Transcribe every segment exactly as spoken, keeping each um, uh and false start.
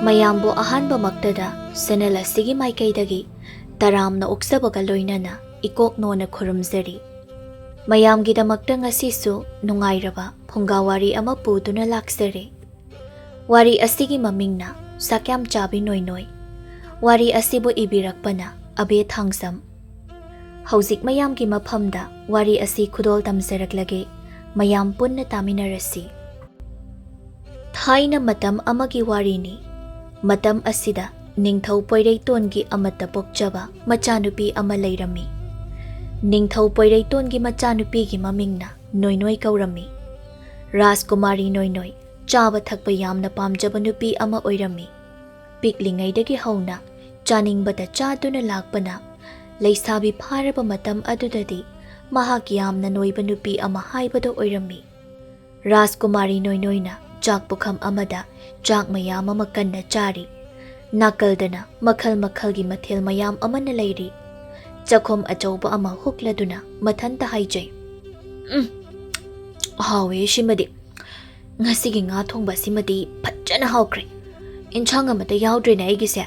ꯃꯌꯥꯝꯕꯨ ꯑꯍꯥꯟꯕꯃꯛꯇꯗ ꯁꯦꯅꯦꯜ ꯑꯁꯤꯒꯤ ꯃꯥꯏꯀꯩꯗꯒꯤ ꯇꯔꯥꯝꯅ ꯑꯣꯛꯆꯕꯒ ꯂꯣꯏꯅꯅ ꯏꯀꯣꯛ ꯅꯣꯟꯅ ꯈꯨꯔꯨꯝꯖꯔꯤ꯫ ꯃꯌꯥꯝꯒꯤꯗꯃꯛꯇ ꯉꯁꯤꯁꯨ ꯅꯨꯡꯉꯥꯏꯔꯕ ꯐꯨꯡꯒꯥ ꯋꯥꯔꯤ ꯑꯃ ꯄꯨꯗꯨꯅ ꯂꯥꯛꯆꯔꯦ꯫ ꯋꯥꯔꯤ ꯑꯁꯤꯒꯤ ꯃꯃꯤꯡꯅ ꯁꯛꯌꯥꯝ ꯆꯥꯕꯤ ꯅꯣꯏ ꯅꯣꯏ꯫ ꯋꯥꯔꯤ ꯑꯁꯤꯕꯨ ꯏꯕꯤꯔꯛꯄꯅ ꯑꯕꯦ ꯊꯥꯡꯖꯝ꯫ ꯍꯧꯖꯤꯛ ꯃꯌꯥꯝꯒꯤ ꯃꯐꯝꯗ ꯋꯥꯔꯤ ꯑꯁꯤ ꯈꯨꯗꯣꯜ ꯇꯝꯖꯔꯛꯂꯒꯦ꯫ ꯃꯌꯥꯝ ꯄꯨꯟꯅ ꯇꯥꯃꯤꯟꯅꯔꯁꯤ꯫ ꯊꯥꯏꯅ ꯃꯇꯝ ꯑꯃꯒꯤ ꯋꯥꯔꯤꯅꯤ꯫ ꯃꯇꯝ ꯑꯁꯤꯗ ꯅꯤꯡꯊꯧ ꯄꯣꯏꯔꯩꯇꯣꯟꯒꯤ ꯑꯃꯠꯇ ꯄꯣꯛꯆꯕ ꯃꯆꯥꯅꯨꯄꯤ ꯑꯃ ꯂꯩꯔꯝꯃꯤ꯫ ꯅꯤꯡꯊꯧ ꯄꯣꯏꯔꯩꯇꯣꯟꯒꯤ ꯃꯆꯥꯅꯨꯄꯤꯒꯤ ꯃꯃꯤꯡꯅ ꯅꯣꯏꯅꯣꯏ ꯀꯧꯔꯝꯃꯤ꯫ ꯔꯥꯖꯀꯨꯃꯥꯔꯤ ꯅꯣꯏꯅꯣꯏ ꯆꯥꯕ ꯊꯛꯄ ꯌꯥꯝꯅ ꯄꯥꯝꯖꯕ ꯅꯨꯄꯤ ꯑꯃ ꯑꯣꯏꯔꯝꯃꯤ꯫ ꯄꯤꯛꯂꯤꯉꯩꯗꯒꯤ ꯍꯧꯅ ꯆꯥꯅꯤꯡꯕꯇ ꯆꯥꯗꯨꯅ ꯂꯥꯛꯄꯅ ꯂꯩꯁꯥꯕꯤ ꯐꯥꯔꯕ ꯃꯇꯝ ꯑꯗꯨꯗꯗꯤ ꯃꯍꯥꯛ ꯌꯥꯝꯅ ꯅꯣꯏꯕ ꯅꯨꯄꯤ ꯑꯃ ꯍꯥꯏꯕꯗꯨ ꯑꯣꯏꯔꯝꯃꯤ꯫ ꯔꯥꯖꯀꯨꯃꯥꯔꯤ ꯅꯣꯏꯅꯣꯏꯅ ꯆꯥꯛ ꯄꯨꯈꯝ ꯑꯃꯗ ꯆꯥꯛ ꯃꯌꯥꯝ ꯑꯃ ꯀꯟꯅ ꯆꯥꯔꯤ꯫ ꯅꯥꯀꯜꯗꯅ ꯃꯈꯜ ꯃꯈꯜꯒꯤ ꯃꯊꯦꯜ ꯃꯌꯥꯝ ꯑꯃꯅ ꯂꯩꯔꯤ꯫ ꯆꯥꯛꯈꯨꯝ ꯑꯆꯧꯕ ꯑꯃ ꯍꯨꯛꯂꯗꯨꯅ ꯃꯊꯟꯇ ꯍꯥꯏꯖꯩ, "ꯎꯝ, ꯍꯥꯎꯋꯦ ꯁꯤꯃꯗꯤ꯫ ꯉꯁꯤꯒꯤ ꯉꯥ ꯊꯣꯡꯕ ꯑꯁꯤꯃꯗꯤ ꯐꯖꯅ ꯍꯥꯎꯈ꯭ꯔꯦ꯫ ꯏꯟꯁꯥꯡ ꯑꯃꯠꯇ ꯌꯥꯎꯗ꯭ꯔꯦꯅꯦ ꯑꯩꯒꯤꯁꯦ꯫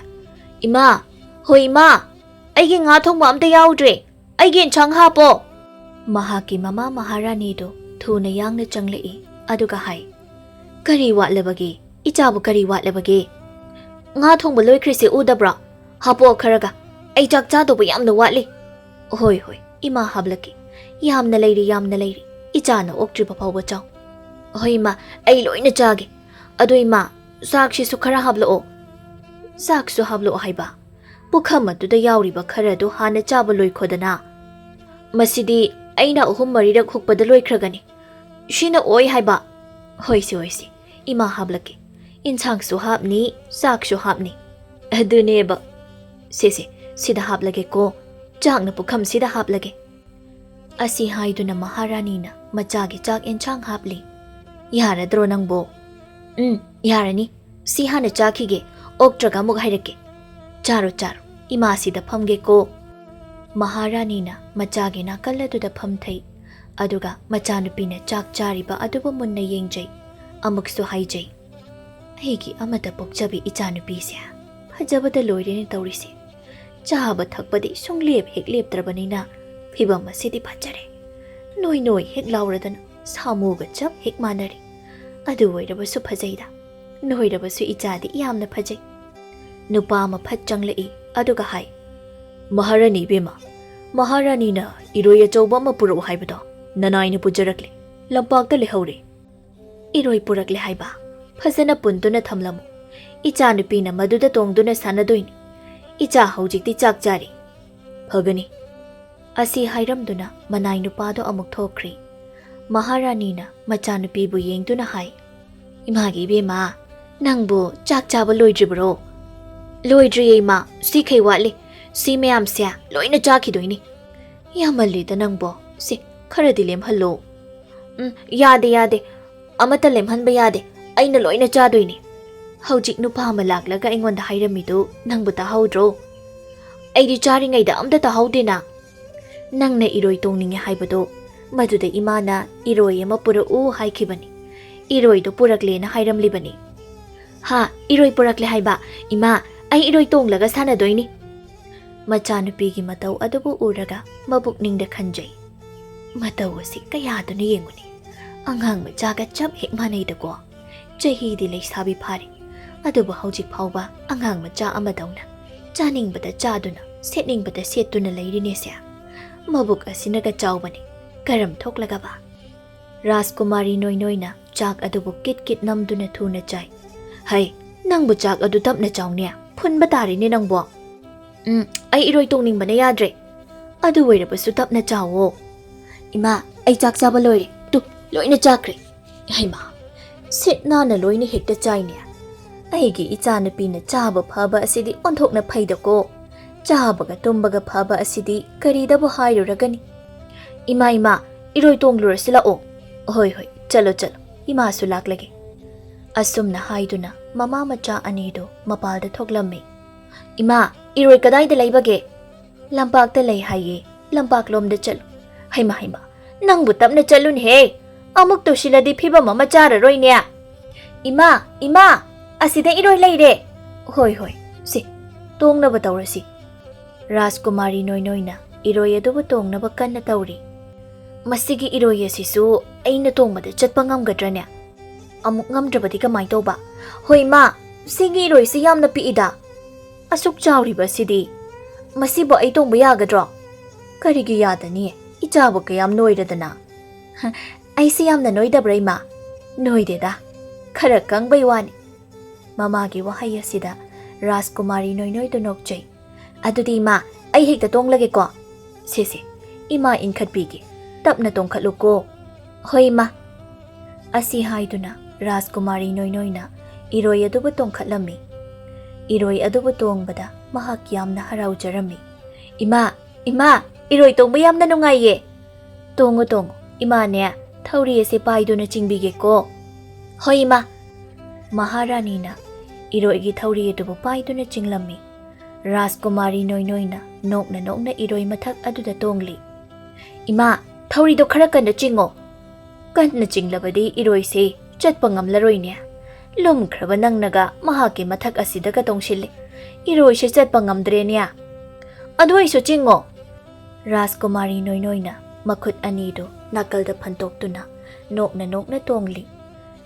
ꯏꯃꯥ, ꯍꯣꯏ ꯏꯃꯥ, ꯑꯩꯒꯤ ꯉꯥ ꯊꯣꯡꯕ ꯑꯝꯇ ꯌꯥꯎꯗ꯭ꯔꯦ꯫ ꯑꯩꯒꯤ ꯏꯟꯁꯥꯡ ꯍꯥꯞꯄꯣ!" ꯃꯍꯥꯛꯀꯤ ꯃꯃꯥ ꯃꯍꯥꯔꯥꯅꯤꯗꯨ ꯊꯨꯅ ꯌꯥꯡꯅ ꯆꯪꯂꯛꯏ, ꯑꯗꯨꯒ ꯍꯥꯏ, "ꯀꯔꯤ ꯋꯥꯠꯂꯕꯒꯦ? ꯏꯆꯥꯕꯨ ꯀꯔꯤ ꯋꯥꯠꯂꯕꯒꯦ? ꯉꯥ ꯊꯣꯡꯕ ꯂꯣꯏꯈ꯭ꯔꯤꯁꯦ ꯎꯗꯕ꯭ꯔꯣ? ꯍꯥꯞꯄꯣ ꯈꯔꯒ꯫ ꯑꯩ ꯆꯥꯛ ꯆꯥꯗꯧꯕ ꯌꯥꯝꯅ ꯋꯥꯠꯂꯤ꯫" "ꯍꯣꯏ, ꯍꯣꯏ, ꯏꯃꯥ ꯍꯥꯞꯂꯛꯀꯦ꯫ ꯌꯥꯝꯅ ꯂꯩꯔꯤ, ꯌꯥꯝꯅ ꯂꯩꯔꯤ꯫ ꯏꯆꯥꯅ ꯑꯣꯛꯇ꯭ꯔꯤꯕ ꯐꯥꯎꯕ ꯆꯥꯎ꯫" "ꯍꯣꯏ ꯏꯃꯥ, ꯑꯩ ꯂꯣꯏꯅ ꯆꯥꯒꯦ꯫ ꯑꯗꯣ ꯏꯃꯥ, ꯆꯥꯛꯁꯤꯁꯨ ꯈꯔ ꯍꯥꯞꯂꯛꯑꯣ꯫" "ꯆꯥꯛꯁꯨ ꯍꯥꯞꯂꯛꯑꯣ ꯍꯥꯏꯕ? ꯄꯨꯈꯝ ꯑꯗꯨꯗ ꯌꯥꯎꯔꯤꯕ ꯈꯔꯗꯨ ꯍꯥꯟꯅ ꯆꯥꯕ ꯂꯣꯏꯈꯣꯗꯅ꯫ ꯃꯁꯤꯗꯤ ꯑꯩꯅ ꯑꯍꯨꯝ ꯃꯔꯤꯔꯛ ꯍꯨꯛꯄꯗ ꯂꯣꯏꯈ꯭ꯔꯒꯅꯤ꯫ ꯁꯤꯅ ꯑꯣꯏ ꯍꯥꯏꯕ?" "ꯍꯣꯏꯁꯦ, ꯍꯣꯏꯁꯦ, ꯏꯃꯥ ꯍꯥꯞꯂꯛꯀꯦ꯫ ꯏꯟꯁꯥꯡꯁꯨ ꯍꯥꯞꯅꯤ, ꯆꯥꯛꯁꯨ ꯍꯥꯞꯅꯤ꯫" "ꯑꯗꯨꯅꯦꯕ꯫ ꯁꯦ, ꯁꯦ, ꯁꯤꯗ ꯍꯥꯞꯂꯒꯦꯀꯣ꯫ ꯆꯥꯛꯅ ꯄꯨꯈꯝꯁꯤꯗ ꯍꯥꯞꯂꯒꯦ꯫" ꯑꯁꯤ ꯍꯥꯏꯗꯨꯅ ꯃꯍꯥꯔꯥꯅꯤꯅ ꯃꯆꯥꯒꯤ ꯆꯥꯛ ꯏꯟꯁꯥꯡ ꯍꯥꯞꯂꯤ꯫ "ꯌꯥꯔꯗ꯭ꯔꯣ ꯅꯪꯕꯣ?" "ꯎꯝ, ꯌꯥꯔꯅꯤ꯫ ꯁꯤ ꯍꯥꯟꯅ ꯆꯥꯈꯤꯒꯦ, ꯑꯣꯛꯇ꯭ꯔꯒ ꯑꯃꯨꯛ ꯍꯥꯏꯔꯛꯀꯦ꯫ ꯆꯥꯔꯣ, ꯆꯥꯔꯣ, ꯏꯃꯥꯁꯤꯗ ꯐꯝꯒꯦꯀꯣ꯫" ꯃꯍꯥꯔꯥꯅꯤꯅ ꯃꯆꯥꯒꯤ ꯅꯥꯀꯜ ꯑꯗꯨꯗ ꯐꯝꯊꯩ, ꯑꯗꯨꯒ ꯃꯆꯥꯅꯨꯄꯤꯅ ꯆꯥꯛ ꯆꯥꯔꯤꯕ ꯑꯗꯨꯕꯨ ꯃꯨꯟꯅ ꯌꯦꯡꯖꯩ꯫ ꯑꯃꯨꯛꯁꯨ ꯍꯥꯏꯖꯩ, ꯑꯩꯒꯤ ꯑꯃꯠꯇ ꯄꯣꯛꯆꯕꯤ ꯏꯆꯥꯅꯨꯄꯤꯁꯦ ꯐꯖꯕꯗ ꯂꯣꯏꯔꯦꯅꯦ ꯇꯧꯔꯤꯁꯦ꯫ ꯆꯥꯕ ꯊꯛꯄꯗꯤ ꯁꯨꯡꯂꯦꯞ ꯍꯦꯛ ꯂꯦꯞꯇ꯭ꯔꯕꯅꯤꯅ ꯐꯤꯕꯝ ꯑꯁꯤꯗꯤ ꯐꯖꯔꯦ꯫ ꯅꯣꯏ ꯅꯣꯏ ꯍꯦꯛ ꯂꯥꯎꯔꯗꯅ ꯁꯥꯃꯨꯒ ꯆꯞ ꯍꯦꯛ ꯃꯥꯟꯅꯔꯦ꯫ ꯑꯗꯨ ꯑꯣꯏꯔꯕꯁꯨ ꯐꯖꯩꯗ꯫ ꯅꯣꯏꯔꯕꯁꯨ ꯏꯆꯥꯗꯤ ꯌꯥꯝꯅ ꯐꯖꯩ꯫ ꯅꯨꯄꯥ ꯑꯃ ꯐꯠ ꯆꯪꯂꯛꯏ, ꯑꯗꯨꯒ ꯍꯥꯏ, "ꯃꯍꯥꯔꯥꯅꯤ ꯏꯕꯦꯝꯃ, ꯃꯍꯥꯔꯥꯅꯤꯅ ꯏꯔꯣꯏ ꯑꯆꯧꯕ ꯑꯃ ꯄꯨꯔꯛꯎ ꯍꯥꯏꯕꯗꯣ ꯅꯅꯥꯏꯅ ꯄꯨꯖꯔꯛꯂꯦ꯫ ꯂꯝꯄꯥꯛꯇ ꯂꯩꯍꯧꯔꯦ꯫" "ꯏꯔꯣꯏ ꯄꯨꯔꯛꯂꯦ ꯍꯥꯏꯕ? ꯐꯖꯅ ꯄꯨꯟꯗꯨꯅ ꯊꯝꯂꯝꯃꯨ꯫ ꯏꯆꯥꯅꯨꯄꯤꯅ ꯃꯗꯨꯗ ꯇꯣꯡꯗꯨꯅ ꯁꯥꯟꯅꯗꯣꯏꯅꯤ꯫ ꯏꯆꯥ ꯍꯧꯖꯤꯛꯇꯤ ꯆꯥꯛ ꯆꯥꯔꯤ꯫" "ꯐꯒꯅꯤ꯫" ꯑꯁꯤ ꯍꯥꯏꯔꯝꯗꯨꯅ ꯃꯅꯥꯏ ꯅꯨꯄꯥꯗꯣ ꯑꯃꯨꯛ ꯊꯣꯛꯈ꯭ꯔꯤ꯫ ꯃꯍꯥꯔꯥꯅꯤꯅ ꯃꯆꯥꯅꯨꯄꯤꯕꯨ ꯌꯦꯡꯗꯨꯅ ꯍꯥꯏ, "ꯏꯃꯥꯒꯤ ꯏꯕꯦꯝꯃ, ꯅꯪꯕꯨ ꯆꯥꯛ ꯆꯥꯕ ꯂꯣꯏꯗ꯭ꯔꯤꯕ꯭ꯔꯣ?" "ꯂꯣꯏꯗ꯭ꯔꯤꯌꯦ ꯏꯃꯥ, ꯁꯤꯈꯩ ꯋꯥꯠꯂꯤ꯫ ꯁꯤ ꯃꯌꯥꯝꯁꯦ ꯂꯣꯏꯅ ꯆꯥꯈꯤꯗꯣꯏꯅꯤ꯫" "ꯌꯥꯝꯃꯜꯂꯤꯗ ꯅꯪꯕꯣ, ꯁꯦ, ꯈꯔꯗꯤ ꯂꯦꯝꯍꯜꯂꯣ꯫" "ꯎꯝ, ꯌꯥꯗꯦ, ꯌꯥꯗꯦ, ꯑꯃꯠꯇ ꯂꯦꯝꯍꯟꯕ ꯌꯥꯗꯦ꯫ ꯑꯩꯅ ꯂꯣꯏꯅ ꯆꯥꯗꯣꯏꯅꯤ꯫" "ꯍꯧꯖꯤꯛ ꯅꯨꯄꯥ ꯑꯃ ꯂꯥꯛꯂꯒ ꯑꯩꯉꯣꯟꯗ ꯍꯥꯏꯔꯝꯃꯤꯗꯨ ꯅꯪꯕꯨ ꯇꯥꯍꯧꯗ꯭ꯔꯣ?" "ꯑꯩꯗꯤ ꯆꯥꯔꯤꯉꯩꯗ ꯑꯝꯇ ꯇꯥꯍꯧꯗꯦꯅ꯫" "ꯅꯪꯅ ꯏꯔꯣꯏ ꯇꯣꯡꯅꯤꯡꯉꯦ ꯍꯥꯏꯕꯗꯣ, ꯃꯗꯨꯗ ꯏꯃꯥꯅ ꯏꯔꯣꯏ ꯑꯃ ꯄꯨꯔꯛꯎ ꯍꯥꯏꯈꯤꯕꯅꯤ꯫ ꯏꯔꯣꯏꯗꯣ ꯄꯨꯔꯛꯂꯦꯅ ꯍꯥꯏꯔꯝꯂꯤꯕꯅꯤ꯫" "ꯍꯥ, ꯏꯔꯣꯏ ꯄꯨꯔꯛꯂꯦ ꯍꯥꯏꯕ? ꯏꯃꯥ, ꯑꯩ ꯏꯔꯣꯏ ꯇꯣꯡꯂꯒ ꯁꯥꯟꯅꯗꯣꯏꯅꯤ꯫" ꯃꯆꯥꯅꯨꯄꯤꯒꯤ ꯃꯇꯧ ꯑꯗꯨꯕꯨ ꯎꯔꯒ ꯃꯄꯨꯛꯅꯤꯡꯗ ꯈꯟꯖꯩ, "ꯃꯇꯧ ꯑꯁꯤ ꯀꯌꯥꯗꯨꯅ ꯌꯦꯡꯉꯨꯅꯤ, ꯑꯉꯥꯡ ꯃꯆꯥꯒ ꯆꯞ ꯍꯦꯛ ꯃꯥꯟꯅꯩꯗꯀꯣ꯫ ꯆꯍꯤꯗꯤ ꯂꯩꯁꯥꯕꯤ ꯐꯥꯔꯦ, ꯑꯗꯨꯕꯨ ꯍꯧꯖꯤꯛ ꯐꯥꯎꯕ ꯑꯉꯥꯡ ꯃꯆꯥ ꯑꯃꯗꯧꯅ ꯆꯥꯅꯤꯡꯕꯗ ꯆꯥꯗꯨꯅ, ꯁꯦꯠꯅꯤꯡꯕꯗ ꯁꯦꯠꯇꯨꯅ ꯂꯩꯔꯤꯅꯦꯁꯦ꯫ ꯃꯕꯨꯛ ꯑꯁꯤꯅꯒ ꯆꯥꯎꯕꯅꯤ, ꯀꯔꯝ ꯊꯣꯛꯂꯒꯕ?" ꯔꯥꯖꯀꯨꯃꯥꯔꯤ ꯅꯣꯏ ꯅꯣꯏꯅ ꯆꯥꯛ ꯑꯗꯨꯕꯨ ꯀꯤꯠ ꯀꯤꯠ ꯅꯝꯗꯨꯅ ꯊꯨꯅ ꯆꯥꯏ꯫ "ꯍꯩ, ꯅꯪꯕꯨ ꯆꯥꯛ ꯑꯗꯨ ꯇꯞꯅ ꯆꯥꯎꯅꯦ, ꯐꯨꯟꯕ ꯇꯥꯔꯦꯅꯦ ꯅꯪꯕꯣ꯫" "ꯎꯝ, ꯑꯩ ꯏꯔꯣꯏ ꯇꯣꯡꯅꯤꯡꯕꯅ ꯌꯥꯗ꯭ꯔꯦ꯫" "ꯑꯗꯨ ꯑꯣꯏꯔꯕꯁꯨ ꯇꯞꯅ ꯆꯥꯎꯋꯣ꯫" "ꯏꯃꯥ, ꯑꯩ ꯆꯥꯛ ꯆꯥꯕ ꯂꯣꯏꯔꯦ, ꯇꯨ, ꯂꯣꯏꯅ ꯆꯥꯈ꯭ꯔꯦ꯫" ꯍꯩꯃꯥ, ꯁꯤꯠ ꯅꯥꯟꯅ ꯂꯣꯏꯅ ꯍꯦꯛꯇ ꯆꯥꯏꯅꯦ꯫ ꯑꯩꯒꯤ ꯏꯆꯥꯅꯨꯄꯤꯅ ꯆꯥꯕ ꯐꯕ ꯑꯁꯤꯗꯤ ꯑꯣꯟꯊꯣꯛꯅ ꯐꯩꯗꯀꯣ꯫ ꯆꯥꯕꯒ ꯇꯨꯝꯕꯒ ꯐꯕ ꯑꯁꯤꯗꯤ ꯀꯔꯤꯗꯕꯨ ꯍꯥꯏꯔꯨꯔꯒꯅꯤ꯫ "ꯏꯃꯥ, ꯏꯃꯥ, ꯏꯔꯣꯏ ꯇꯣꯡꯂꯨꯔꯁꯤ ꯂꯥꯛꯑꯣ꯫" "ꯍꯣꯏ, ꯍꯣꯏ, ꯆꯠꯂꯣ, ꯆꯠꯂꯣ, ꯏꯃꯥꯁꯨ ꯂꯥꯛꯂꯒꯦ꯫" ꯑꯁꯨꯝꯅ ꯍꯥꯏꯗꯨꯅ ꯃꯃꯥ ꯃꯆꯥ ꯑꯅꯤꯗꯨ ꯃꯄꯥꯜꯗ ꯊꯣꯛꯂꯝꯃꯤ꯫ "ꯏꯃꯥ, ꯏꯔꯣꯏ ꯀꯗꯥꯏꯗ ꯂꯩꯕꯒꯦ?" "ꯂꯝꯄꯥꯛꯇ ꯂꯩ ꯍꯥꯏꯌꯦ, ꯂꯝꯄꯥꯛꯂꯣꯝꯗ ꯆꯠꯂꯨ꯫" "ꯍꯩꯃꯥ, ꯍꯩꯃꯥ, ꯅꯪꯕꯨ ꯇꯞꯅ ꯆꯠꯂꯨꯅꯦꯍꯦ, ꯑꯃꯨꯛ ꯇꯧꯁꯤꯜꯂꯗꯤ ꯐꯤꯕꯝ ꯑꯃ ꯆꯥꯔꯔꯣꯏꯅꯦ꯫" "ꯏꯃꯥ, ꯏꯃꯥ!" ꯑꯁꯤꯗ ꯏꯔꯣꯏ ꯂꯩꯔꯦ꯫ "ꯍꯣꯏ, ꯍꯣꯏ, ꯁꯤ, ꯇꯣꯡꯅꯕ ꯇꯧꯔꯁꯤ꯫" ꯔꯥꯖꯀꯨꯃꯥꯔꯤ ꯅꯣꯏꯅꯣꯏꯅ ꯏꯔꯣꯏ ꯑꯗꯨꯕꯨ ꯇꯣꯡꯅꯕ ꯀꯟꯅ ꯇꯧꯔꯤ꯫ "ꯃꯁꯤꯒꯤ ꯏꯔꯣꯏ ꯑꯁꯤꯁꯨ ꯑꯩꯅ ꯇꯣꯡꯕꯗ ꯆꯠꯄ ꯉꯝꯒꯗ꯭ꯔꯅꯦ? ꯑꯃꯨꯛ ꯉꯝꯗ꯭ꯔꯕꯗꯤ ꯀꯃꯥꯏ ꯇꯧꯕ? ꯍꯣꯏ ꯏꯃꯥ, ꯁꯤꯒꯤ ꯏꯔꯣꯏꯁꯤ ꯌꯥꯝꯅ ꯄꯤꯛꯏꯗ꯫ ꯑꯁꯨꯛ ꯆꯥꯎꯔꯤꯕ ꯑꯁꯤꯗꯤ꯫ ꯃꯁꯤꯕꯨ ꯑꯩ ꯇꯣꯡꯕ ꯌꯥꯒꯗ꯭ꯔꯣ?" "ꯀꯔꯤꯒꯤ ꯌꯥꯗꯅꯤ? ꯏꯆꯥꯕꯨ ꯀꯌꯥꯝ ꯅꯣꯏꯔꯗꯅ?" "ꯑꯩꯁꯤ ꯌꯥꯝꯅ ꯅꯣꯏꯗꯕ꯭ꯔꯥ ꯏꯃꯥ?" "ꯅꯣꯏꯗꯦꯗ, ꯈꯔ ꯀꯪꯕꯩ ꯋꯥꯅꯤ꯫" ꯃꯃꯥꯒꯤ ꯋꯥꯍꯩ ꯑꯁꯤꯗ ꯔꯥꯖꯀꯨꯃꯥꯔꯤ ꯅꯣꯏꯅꯣꯏꯗꯨ ꯅꯣꯛꯆꯩ꯫ "ꯑꯗꯨꯗꯤ ꯏꯃꯥ, ꯑꯩ ꯍꯦꯛꯇ ꯇꯣꯡꯂꯒꯦꯀꯣ?" "ꯁꯦ ꯁꯦ, ꯏꯃꯥ ꯏꯟꯈꯠꯄꯤꯒꯦ, ꯇꯞꯅ ꯇꯣꯡꯈꯠꯂꯨꯀꯣ꯫" "ꯍꯣꯏ ꯏꯃꯥ꯫" ꯑꯁꯤ ꯍꯥꯏꯗꯨꯅ ꯔꯥꯖꯀꯨꯃꯥꯔꯤ ꯅꯣꯏꯅꯣꯏꯅ ꯏꯔꯣꯏ ꯑꯗꯨꯕꯨ ꯇꯣꯡꯈꯠꯂꯝꯃꯤ꯫ ꯏꯔꯣꯏ ꯑꯗꯨꯕꯨ ꯇꯣꯡꯕꯗ ꯃꯍꯥꯛ ꯌꯥꯝꯅ ꯍꯔꯥꯎꯖꯔꯝꯃꯤ꯫ "ꯏꯃꯥ, ꯏꯃꯥ, ꯏꯔꯣꯏ ꯇꯣꯡꯕ ꯌꯥꯝꯅ ꯅꯨꯡꯉꯥꯏꯌꯦ꯫" "ꯇꯣꯡꯉꯨ, ꯇꯣꯡꯉꯨ, ꯏꯃꯥꯅꯦ ꯊꯧꯔꯤ ꯑꯁꯦ ꯄꯥꯏꯗꯨꯅ ꯆꯤꯡꯕꯤꯒꯦꯀꯣ꯫" "ꯍꯣꯏ ꯏꯃꯥ꯫" ꯃꯍꯥꯔꯥꯅꯤꯅ ꯏꯔꯣꯏꯒꯤ ꯊꯧꯔꯤ ꯑꯗꯨꯕꯨ ꯄꯥꯏꯗꯨꯅ ꯆꯤꯡꯂꯝꯃꯤ꯫ ꯔꯥꯖꯀꯨꯃꯥꯔꯤ ꯅꯣꯏꯅꯣꯏꯅ ꯅꯣꯛꯅ ꯅꯣꯛꯅ ꯏꯔꯣꯏ ꯃꯊꯛ ꯑꯗꯨꯗ ꯇꯣꯡꯂꯤ꯫ "ꯏꯃꯥ, ꯊꯧꯔꯤꯗꯣ ꯈꯔ ꯀꯟꯅ ꯆꯤꯡꯉꯣ꯫ ꯀꯟꯅ ꯆꯤꯡꯂꯕꯗꯤ ꯏꯔꯣꯏꯁꯦ ꯆꯠꯄ ꯉꯝꯂꯔꯣꯏꯅꯦ꯫ ꯂꯨꯝꯈ꯭ꯔꯕ ꯅꯪꯅꯒ ꯃꯍꯥꯛꯀꯤ ꯃꯊꯛ ꯑꯁꯤꯗꯒ ꯇꯣꯡꯁꯤꯜꯂꯤ꯫ ꯏꯔꯣꯏꯁꯦ ꯆꯠꯄ ꯉꯝꯗ꯭ꯔꯦꯅꯦ꯫" "ꯑꯗꯨ ꯑꯩꯁꯨ ꯆꯤꯡꯉꯣ꯫" ꯔꯥꯖꯀꯨꯃꯥꯔꯤ ꯅꯣꯏꯅꯣꯏꯅ ꯃꯈꯨꯠ ꯑꯅꯤꯗꯨ ꯅꯥꯀꯜꯗ ꯐꯟꯇꯣꯛꯇꯨꯅ ꯅꯣꯛꯅ ꯅꯣꯛꯅ ꯇꯣꯡꯂꯤ꯫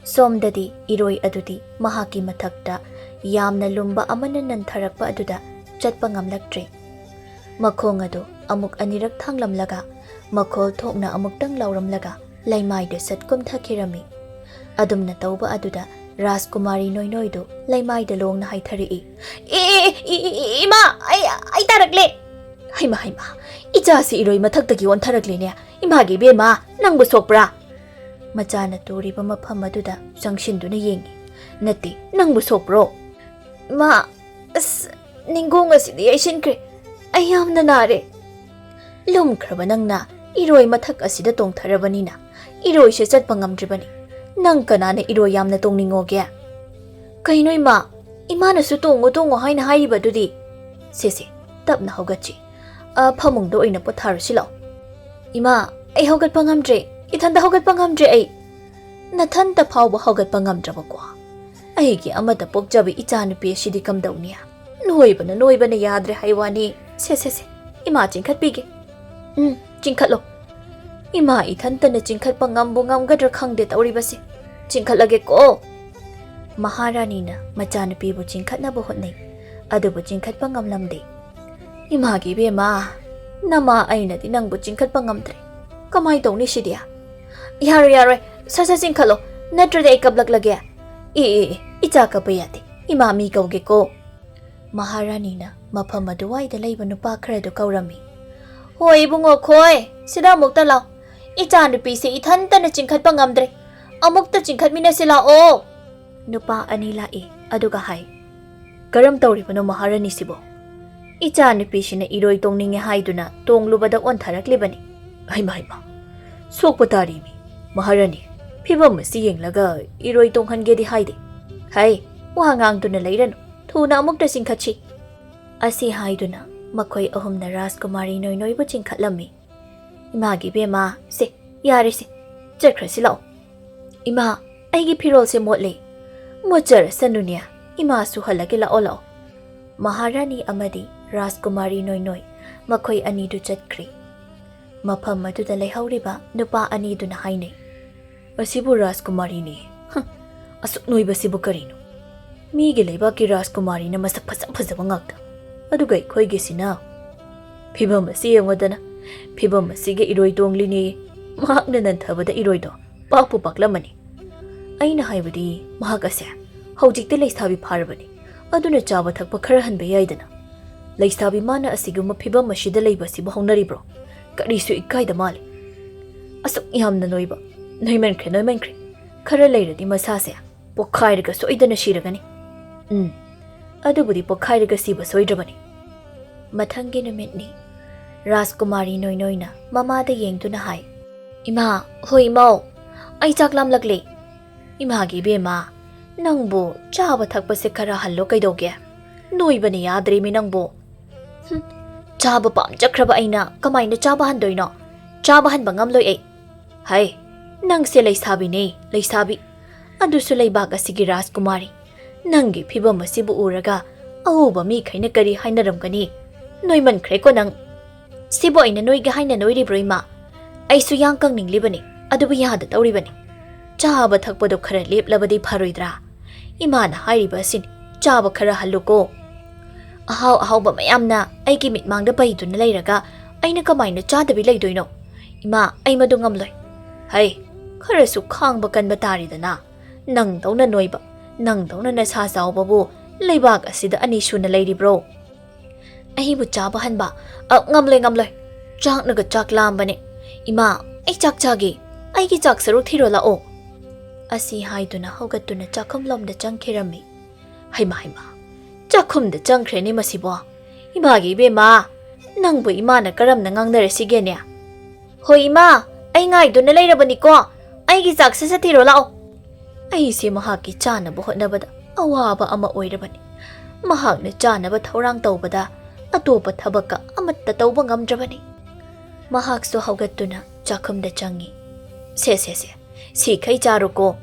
ꯁꯣꯝꯗꯗꯤ ꯏꯔꯣꯏ ꯑꯗꯨꯗꯤ ꯃꯍꯥꯛꯀꯤ ꯃꯊꯛꯇ ꯌꯥꯝꯅ ꯂꯨꯝꯕ ꯑꯃꯅ ꯅꯟꯊꯔꯛꯄ ꯑꯗꯨꯗ ꯆꯠꯄ ꯉꯝꯂꯛꯇ꯭ꯔꯦ꯫ ꯃꯈꯣꯡ ꯑꯗꯨ ꯑꯃꯨꯛ ꯑꯅꯤꯔꯛ ꯊꯥꯡꯂꯝꯂꯒ ꯃꯈꯣꯜ ꯊꯣꯛꯅ ꯑꯃꯨꯛꯇꯪ ꯂꯥꯎꯔꯝꯂꯒ ꯂꯩꯃꯥꯏꯗ ꯁꯠ ꯀꯨꯝꯊꯈꯤꯔꯝꯃꯤ꯫ ꯑꯗꯨꯝꯅ ꯇꯧꯕ ꯑꯗꯨꯗ ꯔꯥꯖꯀꯨꯃꯥꯔꯤ ꯅꯣꯏꯅꯣꯏꯗꯨ ꯂꯩꯃꯥꯏꯗ ꯂꯣꯡꯅ ꯍꯥꯏꯊꯔꯛꯏ꯫ "ꯏ, ꯏ, ꯏ, ꯏ, ꯏꯃꯥ, ꯑꯩ, ꯑꯩ ꯇꯥꯔꯛꯂꯦ!" "ꯍꯩꯃꯥ, ꯍꯩꯃꯥ, ꯏꯆꯥꯁꯤ ꯏꯔꯣꯏ ꯃꯊꯛꯇꯒꯤ ꯑꯣꯟꯊꯔꯛꯂꯦꯅꯦ꯫ ꯏꯃꯥꯒꯤ ꯏꯕꯦꯝꯃ, ꯅꯪꯕꯨ ꯁꯣꯛꯄ꯭ꯔꯥ?" ꯃꯆꯥꯅ ꯇꯨꯔꯤꯕ ꯃꯐꯝ ꯑꯗꯨꯗ ꯆꯪꯁꯤꯟꯗꯨꯅ ꯌꯦꯡꯉꯤ꯫ "ꯅꯠꯇꯦ, ꯅꯪꯕꯨ ꯁꯣꯛꯄ꯭ꯔꯣ?" "ꯏꯃꯥ, ꯑꯁ, ꯅꯤꯡꯒꯣꯡ ꯑꯁꯤꯗ ꯌꯩꯁꯤꯟꯈ꯭ꯔꯦ꯫ ꯑꯩ ꯌꯥꯝꯅ ꯅꯥꯔꯦ꯫" "ꯂꯨꯝꯈ꯭ꯔꯕ ꯅꯪꯅ ꯏꯔꯣꯏ ꯃꯊꯛ ꯑꯁꯤꯗ ꯇꯣꯡꯊꯔꯕꯅꯤꯅ ꯏꯔꯣꯏꯁꯦ ꯆꯠꯄ ꯉꯝꯗ꯭ꯔꯤꯕꯅꯤ꯫ ꯅꯪ ꯀꯅꯥꯅ ꯏꯔꯣꯏ ꯌꯥꯝꯅ ꯇꯣꯡꯅꯤꯡꯉꯣꯒꯦ?" "ꯀꯩꯅꯣ ꯏꯃꯥ, ꯏꯃꯥꯅꯁꯨ ꯇꯣꯡꯉꯨ ꯇꯣꯡꯉꯨ ꯍꯥꯏꯅ ꯍꯥꯏꯔꯤꯕ ꯑꯗꯨꯗꯤ?" "ꯁꯦ ꯁꯦ, ꯇꯞꯅ ꯍꯧꯒꯠꯁꯤ꯫ ꯑ, ꯐꯃꯨꯡꯗ ꯑꯣꯏꯅ ꯄꯣꯊꯥꯔꯨꯁꯤ ꯂꯥꯛꯑꯣ꯫" "ꯏꯃꯥ, ꯑꯩ ꯍꯧꯒꯠꯄ ꯉꯝꯗ꯭ꯔꯦ꯫ ꯏꯊꯟꯇ ꯍꯧꯒꯠꯄ ꯉꯝꯗ꯭ꯔꯦ ꯑꯩ꯫" "ꯅꯊꯟꯇ ꯐꯥꯎꯕ ꯍꯧꯒꯠꯄ ꯉꯝꯗ꯭ꯔꯕꯀꯣ?" ꯑꯩꯒꯤ ꯑꯃꯠꯇ ꯄꯣꯛꯆꯕ ꯏꯆꯥꯅꯨꯄꯤ ꯑꯁꯤꯗꯤ ꯀꯝꯗꯧꯅꯤ? ꯅꯣꯏꯕꯅ ꯅꯣꯏꯕꯅ ꯌꯥꯗ꯭ꯔꯦ ꯍꯥꯏ ꯋꯥꯅꯤ꯫ ꯁꯦ, ꯁꯦ, ꯁꯦ, ꯏꯃꯥ ꯆꯤꯡꯈꯠꯄꯤꯒꯦ꯫ ꯎꯝ, ꯆꯤꯡꯈꯠꯂꯣ꯫ ꯏꯃꯥ ꯏꯊꯟꯇꯅ ꯆꯤꯡꯈꯠꯄ ꯉꯝꯕꯨ ꯉꯝꯒꯗ꯭ꯔꯥ ꯈꯪꯗꯦ ꯇꯧꯔꯤꯕꯁꯦ꯫ ꯆꯤꯡꯈꯠꯂꯒꯦꯀꯣ꯫ ꯃꯍꯥꯔꯥꯅꯤꯅ ꯃꯆꯥꯅꯨꯄꯤꯕꯨ ꯆꯤꯡꯈꯠꯅꯕ ꯍꯣꯠꯅꯩ, ꯑꯗꯨꯕꯨ ꯆꯤꯡꯈꯠꯄ ꯉꯝꯂꯝꯗꯦ꯫ "ꯏꯃꯥꯒꯤ ꯏꯕꯦꯝꯃ, ꯅꯃꯥ ꯑꯩꯅꯗꯤ ꯅꯪꯕꯨ ꯆꯤꯡꯈꯠꯄ ꯉꯝꯗ꯭ꯔꯦ꯫ ꯀꯃꯥꯏ ꯇꯧꯅꯤ ꯁꯤꯗꯤ?" "ꯌꯥꯔꯣꯏ, ꯌꯥꯔꯣꯏ, ꯁꯠ ꯁꯠ ꯆꯤꯡꯈꯠꯂꯣ, ꯅꯠꯇ꯭ꯔꯗꯤ ꯑꯩ ꯀꯞꯂꯛꯂꯒꯦ꯫ ꯑꯦ, ꯑꯦ, ꯑꯦ, ꯏꯆꯥ ꯀꯞꯄ ꯌꯥꯗꯦ, ꯏꯃꯥ ꯃꯤ ꯀꯧꯒꯦꯀꯣ꯫" ꯃꯍꯥꯔꯥꯅꯤꯅ ꯃꯐꯝ ꯑꯗꯨꯋꯥꯏꯗ ꯂꯩꯕ ꯅꯨꯄꯥ ꯈꯔꯗꯨ ꯀꯧꯔꯝꯃꯤ꯫ "ꯍꯣꯏ ꯏꯕꯨꯡꯉꯣ ꯈꯣꯏ, ꯁꯤꯗ ꯑꯃꯨꯛꯇ ꯂꯥꯎ꯫ ꯏꯆꯥꯅꯨꯄꯤꯁꯦ ꯏꯊꯟꯇꯅ ꯆꯤꯡꯈꯠꯄ ꯉꯝꯗ꯭ꯔꯦ꯫ ꯑꯃꯨꯛꯇ ꯆꯤꯡꯈꯠꯃꯤꯟꯅꯁꯤ ꯂꯥꯛꯑꯣ꯫" ꯅꯨꯄꯥ ꯑꯅꯤ ꯂꯥꯛꯏ, ꯑꯗꯨꯒ ꯍꯥꯏ, "ꯀꯔꯝ ꯇꯧꯔꯤꯕꯅꯣ ꯃꯍꯥꯔꯥꯅꯤꯁꯤꯕꯣ?" "ꯏꯆꯥꯅꯨꯄꯤꯁꯤꯅ ꯏꯔꯣꯏ ꯇꯣꯡꯅꯤꯡꯉꯦ ꯍꯥꯏꯗꯨꯅ ꯇꯣꯡꯂꯨꯕꯗ ꯑꯣꯟꯊꯔꯛꯂꯤꯕꯅꯤ꯫" "ꯍꯩꯃ, ꯍꯩꯃ, ꯁꯣꯛꯄ ꯇꯥꯔꯤꯃꯤ꯫ ꯃꯍꯥꯔꯥꯅꯤ, ꯐꯤꯕꯝ ꯑꯁꯤ ꯌꯦꯡꯂꯒ ꯏꯔꯣꯏ ꯇꯣꯡꯍꯟꯒꯦꯗꯤ ꯍꯥꯏꯗꯦ꯫ ꯍꯩ, ꯋꯥ ꯉꯥꯡꯗꯨꯅ ꯂꯩꯔꯅꯨ, ꯊꯨꯅ ꯑꯃꯨꯛꯇ ꯆꯤꯡꯈꯠꯁꯤ꯫" ꯑꯁꯤ ꯍꯥꯏꯗꯨꯅ ꯃꯈꯣꯏ ꯑꯍꯨꯝꯅ ꯔꯥꯖꯀꯨꯃꯥꯔꯤ ꯅꯣꯏꯅꯣꯏꯕꯨ ꯆꯤꯡꯈꯠꯂꯝꯃꯤ꯫ "ꯏꯃꯥꯒꯤ ꯏꯕꯦꯝꯃ, ꯁꯦ, ꯌꯥꯔꯦꯁꯦ, ꯆꯠꯈ꯭ꯔꯁꯤ ꯂꯥꯛꯑꯣ꯫" "ꯏꯃꯥ, ꯑꯩꯒꯤ ꯐꯤꯔꯣꯜꯁꯦ ꯃꯣꯠꯂꯦ꯫" "ꯃꯣꯠꯆꯔꯁꯅꯨꯅꯦ, ꯏꯃꯥ ꯁꯨꯍꯜꯂꯒꯦ, ꯂꯥꯛꯑꯣ, ꯂꯥꯛꯑꯣ꯫" ꯃꯍꯥꯔꯥꯅꯤ ꯑꯃꯗꯤ ꯔꯥꯖꯀꯨꯃꯥꯔꯤ ꯅꯣꯏꯅꯣꯏ ꯃꯈꯣꯏ ꯑꯅꯤꯗꯨ ꯆꯠꯈ꯭ꯔꯦ꯫ ꯃꯐꯝ ꯑꯗꯨꯗ ꯂꯩꯍꯧꯔꯤꯕ ꯅꯨꯄꯥ ꯑꯅꯤꯗꯨꯅ ꯍꯥꯏꯅꯩ, "ꯑꯁꯤꯕꯨ ꯔꯥꯖꯀꯨꯃꯥꯔꯤꯅꯤ꯫ ꯍ, ꯑꯁꯨꯛ ꯅꯣꯏꯕꯁꯤꯕꯨ ꯀꯔꯤꯅꯣ? ꯃꯤꯒꯤ ꯂꯩꯕꯥꯛꯀꯤ ꯔꯥꯖꯀꯨꯃꯥꯔꯤꯅ ꯃꯁꯛ ꯐꯖ ꯐꯖꯕ ꯉꯥꯛꯇ, ꯑꯗꯨꯒ ꯑꯩꯈꯣꯏꯒꯤꯁꯤꯅ? ꯐꯤꯕꯝ ꯑꯁꯤ ꯌꯦꯡꯉꯨꯗꯅ, ꯐꯤꯕꯝ ꯑꯁꯤꯒ ꯏꯔꯣꯏ ꯇꯣꯡꯂꯤꯅꯦ꯫ ꯃꯍꯥꯛꯅ ꯅꯟꯊꯕꯗ ꯏꯔꯣꯏꯗꯣ ꯄꯥꯛꯄꯨ ꯄꯥꯛꯂꯝꯃꯅꯤ꯫ ꯑꯩꯅ ꯍꯥꯏꯕꯗꯤ, ꯃꯍꯥꯛ ꯑꯁꯦ ꯍꯧꯖꯤꯛꯇꯤ ꯂꯩꯁꯥꯕꯤ ꯐꯥꯔꯕꯅꯤ, ꯑꯗꯨꯅ ꯆꯥꯕ ꯊꯛꯄ ꯈꯔ ꯍꯟꯕ ꯌꯥꯏꯗꯅ꯫ ꯂꯩꯁꯥꯕꯤ ꯃꯥꯅ ꯑꯁꯤꯒꯨꯝꯕ ꯐꯤꯕꯝ ꯑꯁꯤꯗ ꯂꯩꯕ ꯑꯁꯤꯕꯨ ꯍꯧꯅꯔꯤꯕ꯭ꯔꯣ? ꯀꯔꯤꯁꯨ ꯏꯀꯥꯏꯗ ꯃꯥꯜꯂꯤ꯫ ꯑꯁꯨꯛ ꯌꯥꯝꯅ ꯅꯣꯏꯕ, ꯅꯣꯏꯃꯟꯈ꯭ꯔꯦ, ꯅꯣꯏꯃꯟꯈ꯭ꯔꯦ꯫ ꯈꯔ ꯂꯩꯔꯗꯤ ꯃꯁꯥꯁꯦ ꯄꯣꯛꯈꯥꯏꯔꯒ ꯁꯣꯏꯗꯅ ꯁꯤꯔꯒꯅꯤ꯫ ꯎꯝ, ꯑꯗꯨꯕꯨꯗꯤ ꯄꯣꯛꯈꯥꯏꯔꯒ ꯁꯤꯕ ꯁꯣꯏꯗ꯭ꯔꯕꯅꯤ꯫" ꯃꯊꯪꯒꯤ ꯅꯨꯃꯤꯠꯅꯤ꯫ ꯔꯥꯖꯀꯨꯃꯥꯔꯤ ꯅꯣꯏꯅꯣꯏꯅ ꯃꯃꯥꯗ ꯌꯦꯡꯗꯨꯅ ꯍꯥꯏ, "ꯏꯃꯥ, ꯍꯣꯏ ꯏꯃꯧ, ꯑꯩ ꯆꯥꯛ ꯂꯥꯝꯂꯛꯂꯦ꯫" "ꯏꯃꯥꯒꯤ ꯏꯕꯦꯝꯃ, ꯅꯪꯕꯨ ꯆꯥꯕ ꯊꯛꯄꯁꯦ ꯈꯔ ꯍꯜꯂꯣ ꯀꯩꯗꯧꯒꯦ? ꯅꯣꯏꯕꯅ ꯌꯥꯗ꯭ꯔꯦꯃꯤ ꯅꯪꯕꯨ꯫" "ꯍꯨꯝ, ꯆꯥꯕ ꯄꯥꯝꯖꯈ꯭ꯔꯕ ꯑꯩꯅ ꯀꯃꯥꯏꯅ ꯆꯥꯕ ꯍꯟꯗꯣꯏꯅꯣ? ꯆꯥꯕ ꯍꯟꯕ ꯉꯝꯂꯣꯏ ꯑꯩ꯫" "ꯍꯩ, ꯅꯪꯁꯦ ꯂꯩꯁꯥꯕꯤꯅꯦ, ꯂꯩꯁꯥꯕꯤ꯫ ꯑꯗꯨꯁꯨ ꯂꯩꯕꯥꯛ ꯑꯁꯤꯒꯤ ꯔꯥꯖꯀꯨꯃꯥꯔꯤ꯫ ꯅꯪꯒꯤ ꯐꯤꯕꯝ ꯑꯁꯤꯕꯨ ꯎꯔꯒ ꯑꯎꯕ ꯃꯤꯈꯩꯅ ꯀꯔꯤ ꯍꯥꯏꯅꯔꯝꯒꯅꯤ? ꯅꯣꯏꯃꯟꯈ꯭ꯔꯦꯀꯣ ꯅꯪ꯫ ꯁꯤꯕꯨ ꯑꯩꯅ ꯅꯣꯏꯒꯦ ꯍꯥꯏꯅ ꯅꯣꯏꯔꯤꯕ꯭ꯔꯣ, ꯏꯃꯥ? ꯑꯩꯁꯨ ꯌꯥꯡ ꯀꯪꯅꯤꯡꯂꯤꯕꯅꯤ, ꯑꯗꯨꯕꯨ ꯌꯥꯗ ꯇꯧꯔꯤꯕꯅꯤ꯫ ꯆꯥꯕ ꯊꯛꯄꯗꯣ ꯈꯔ ꯂꯦꯞꯂꯕꯗꯤ ꯐꯔꯣꯏꯗ꯭ꯔꯥ? ꯏꯃꯥꯅ ꯍꯥꯏꯔꯤꯕ ꯑꯁꯤꯅꯤ, ꯆꯥꯕ ꯈꯔ ꯍꯜꯂꯨꯀꯣ꯫ ꯑꯍꯥꯎ ꯑꯍꯥꯎꯕ ꯃꯌꯥꯝꯅ ꯑꯩꯒꯤ ꯃꯤꯠꯃꯥꯡꯗ ꯄꯩꯗꯨꯅ ꯂꯩꯔꯒ ꯑꯩꯅ ꯀꯃꯥꯏꯅ ꯆꯥꯗꯕꯤ ꯂꯩꯗꯣꯏꯅꯣ? ꯏꯃꯥ, ꯑꯩ ꯃꯗꯨ ꯉꯝꯂꯣꯏ꯫ ꯍꯩ, ꯈꯔꯁꯨ ꯈꯥꯡꯕ ꯀꯟꯕ ꯇꯥꯔꯦꯗꯅ꯫ ꯅꯪꯗꯧꯅ ꯅꯣꯏꯕ, ꯅꯪꯗꯧꯅ ꯅꯁꯥ ꯆꯥꯎꯕꯕꯨ ꯂꯩꯕꯥꯛ ꯑꯁꯤꯗ ꯑꯅꯤ ꯁꯨꯅ ꯂꯩꯔꯤꯕ꯭ꯔꯣ? ꯑꯩꯕꯨ ꯆꯥꯕ ꯍꯟꯕ? ꯑ, ꯉꯝꯂꯣꯏ, ꯉꯝꯂꯣꯏ꯫ ꯆꯥꯛꯅꯒ ꯆꯥꯛ ꯂꯥꯝꯕꯅꯦ꯫ ꯏꯃꯥ, ꯑꯩ ꯆꯥꯛ ꯆꯥꯒꯦ꯫ ꯑꯩꯒꯤ ꯆꯥꯛ ꯁꯔꯨꯛ ꯊꯤꯔꯣ ꯂꯥꯛꯑꯣ꯫ ꯑꯁꯤ ꯍꯥꯏꯗꯨꯅ ꯍꯧꯒꯠꯇꯨꯅ ꯆꯥꯛꯈꯨꯝꯂꯣꯝꯗ ꯆꯪꯈꯤꯔꯝꯃꯤ꯫ ꯍꯩꯃꯥ, ꯍꯩꯃꯥ, ꯆꯥꯛꯈꯨꯝꯗ ꯆꯪꯈ꯭ꯔꯦꯅꯦ ꯃꯁꯤꯕꯣ꯫ ꯏꯃꯥꯒꯤ ꯏꯕꯦꯝꯃ, ꯅꯪꯕꯨ ꯏꯃꯥꯅ ꯀꯔꯝꯅ ꯉꯥꯡꯅꯔꯁꯤꯒꯦꯅꯦ? ꯍꯣꯏ ꯏꯃꯥ, ꯑꯩ ꯉꯥꯏꯗꯨꯅ ꯂꯩꯔꯕꯅꯤꯀꯣ꯫ ꯑꯩꯒꯤ ꯆꯥꯛ ꯁꯠ ꯁꯠ ꯊꯤꯔꯣ ꯂꯥꯛꯑꯣ꯫ ꯑꯩꯁꯦ ꯃꯍꯥꯛꯀꯤ ꯆꯥꯅꯕ ꯍꯣꯠꯅꯕꯗ ꯑꯋꯥꯕ ꯑꯃ ꯑꯣꯏꯔꯕꯅꯤ꯫ ꯃꯍꯥꯛꯅ ꯆꯥꯅꯕ ꯊꯧꯔꯥꯡ ꯇꯧꯕꯗ ꯑꯇꯣꯞꯄ ꯊꯕꯛꯀ ꯑꯃꯠꯇ ꯇꯧꯕ ꯉꯝꯗ꯭ꯔꯕꯅꯤ꯫ ꯃꯍꯥꯛꯁꯨ ꯍꯧꯒꯠꯇꯨꯅ ꯆꯥꯛꯈꯨꯝꯗ ꯆꯪꯉꯤ꯫ ꯁꯦ, ꯁꯦ, ꯁꯦ, ꯁꯤꯈꯩ ꯆꯥꯔꯣꯀꯣ꯫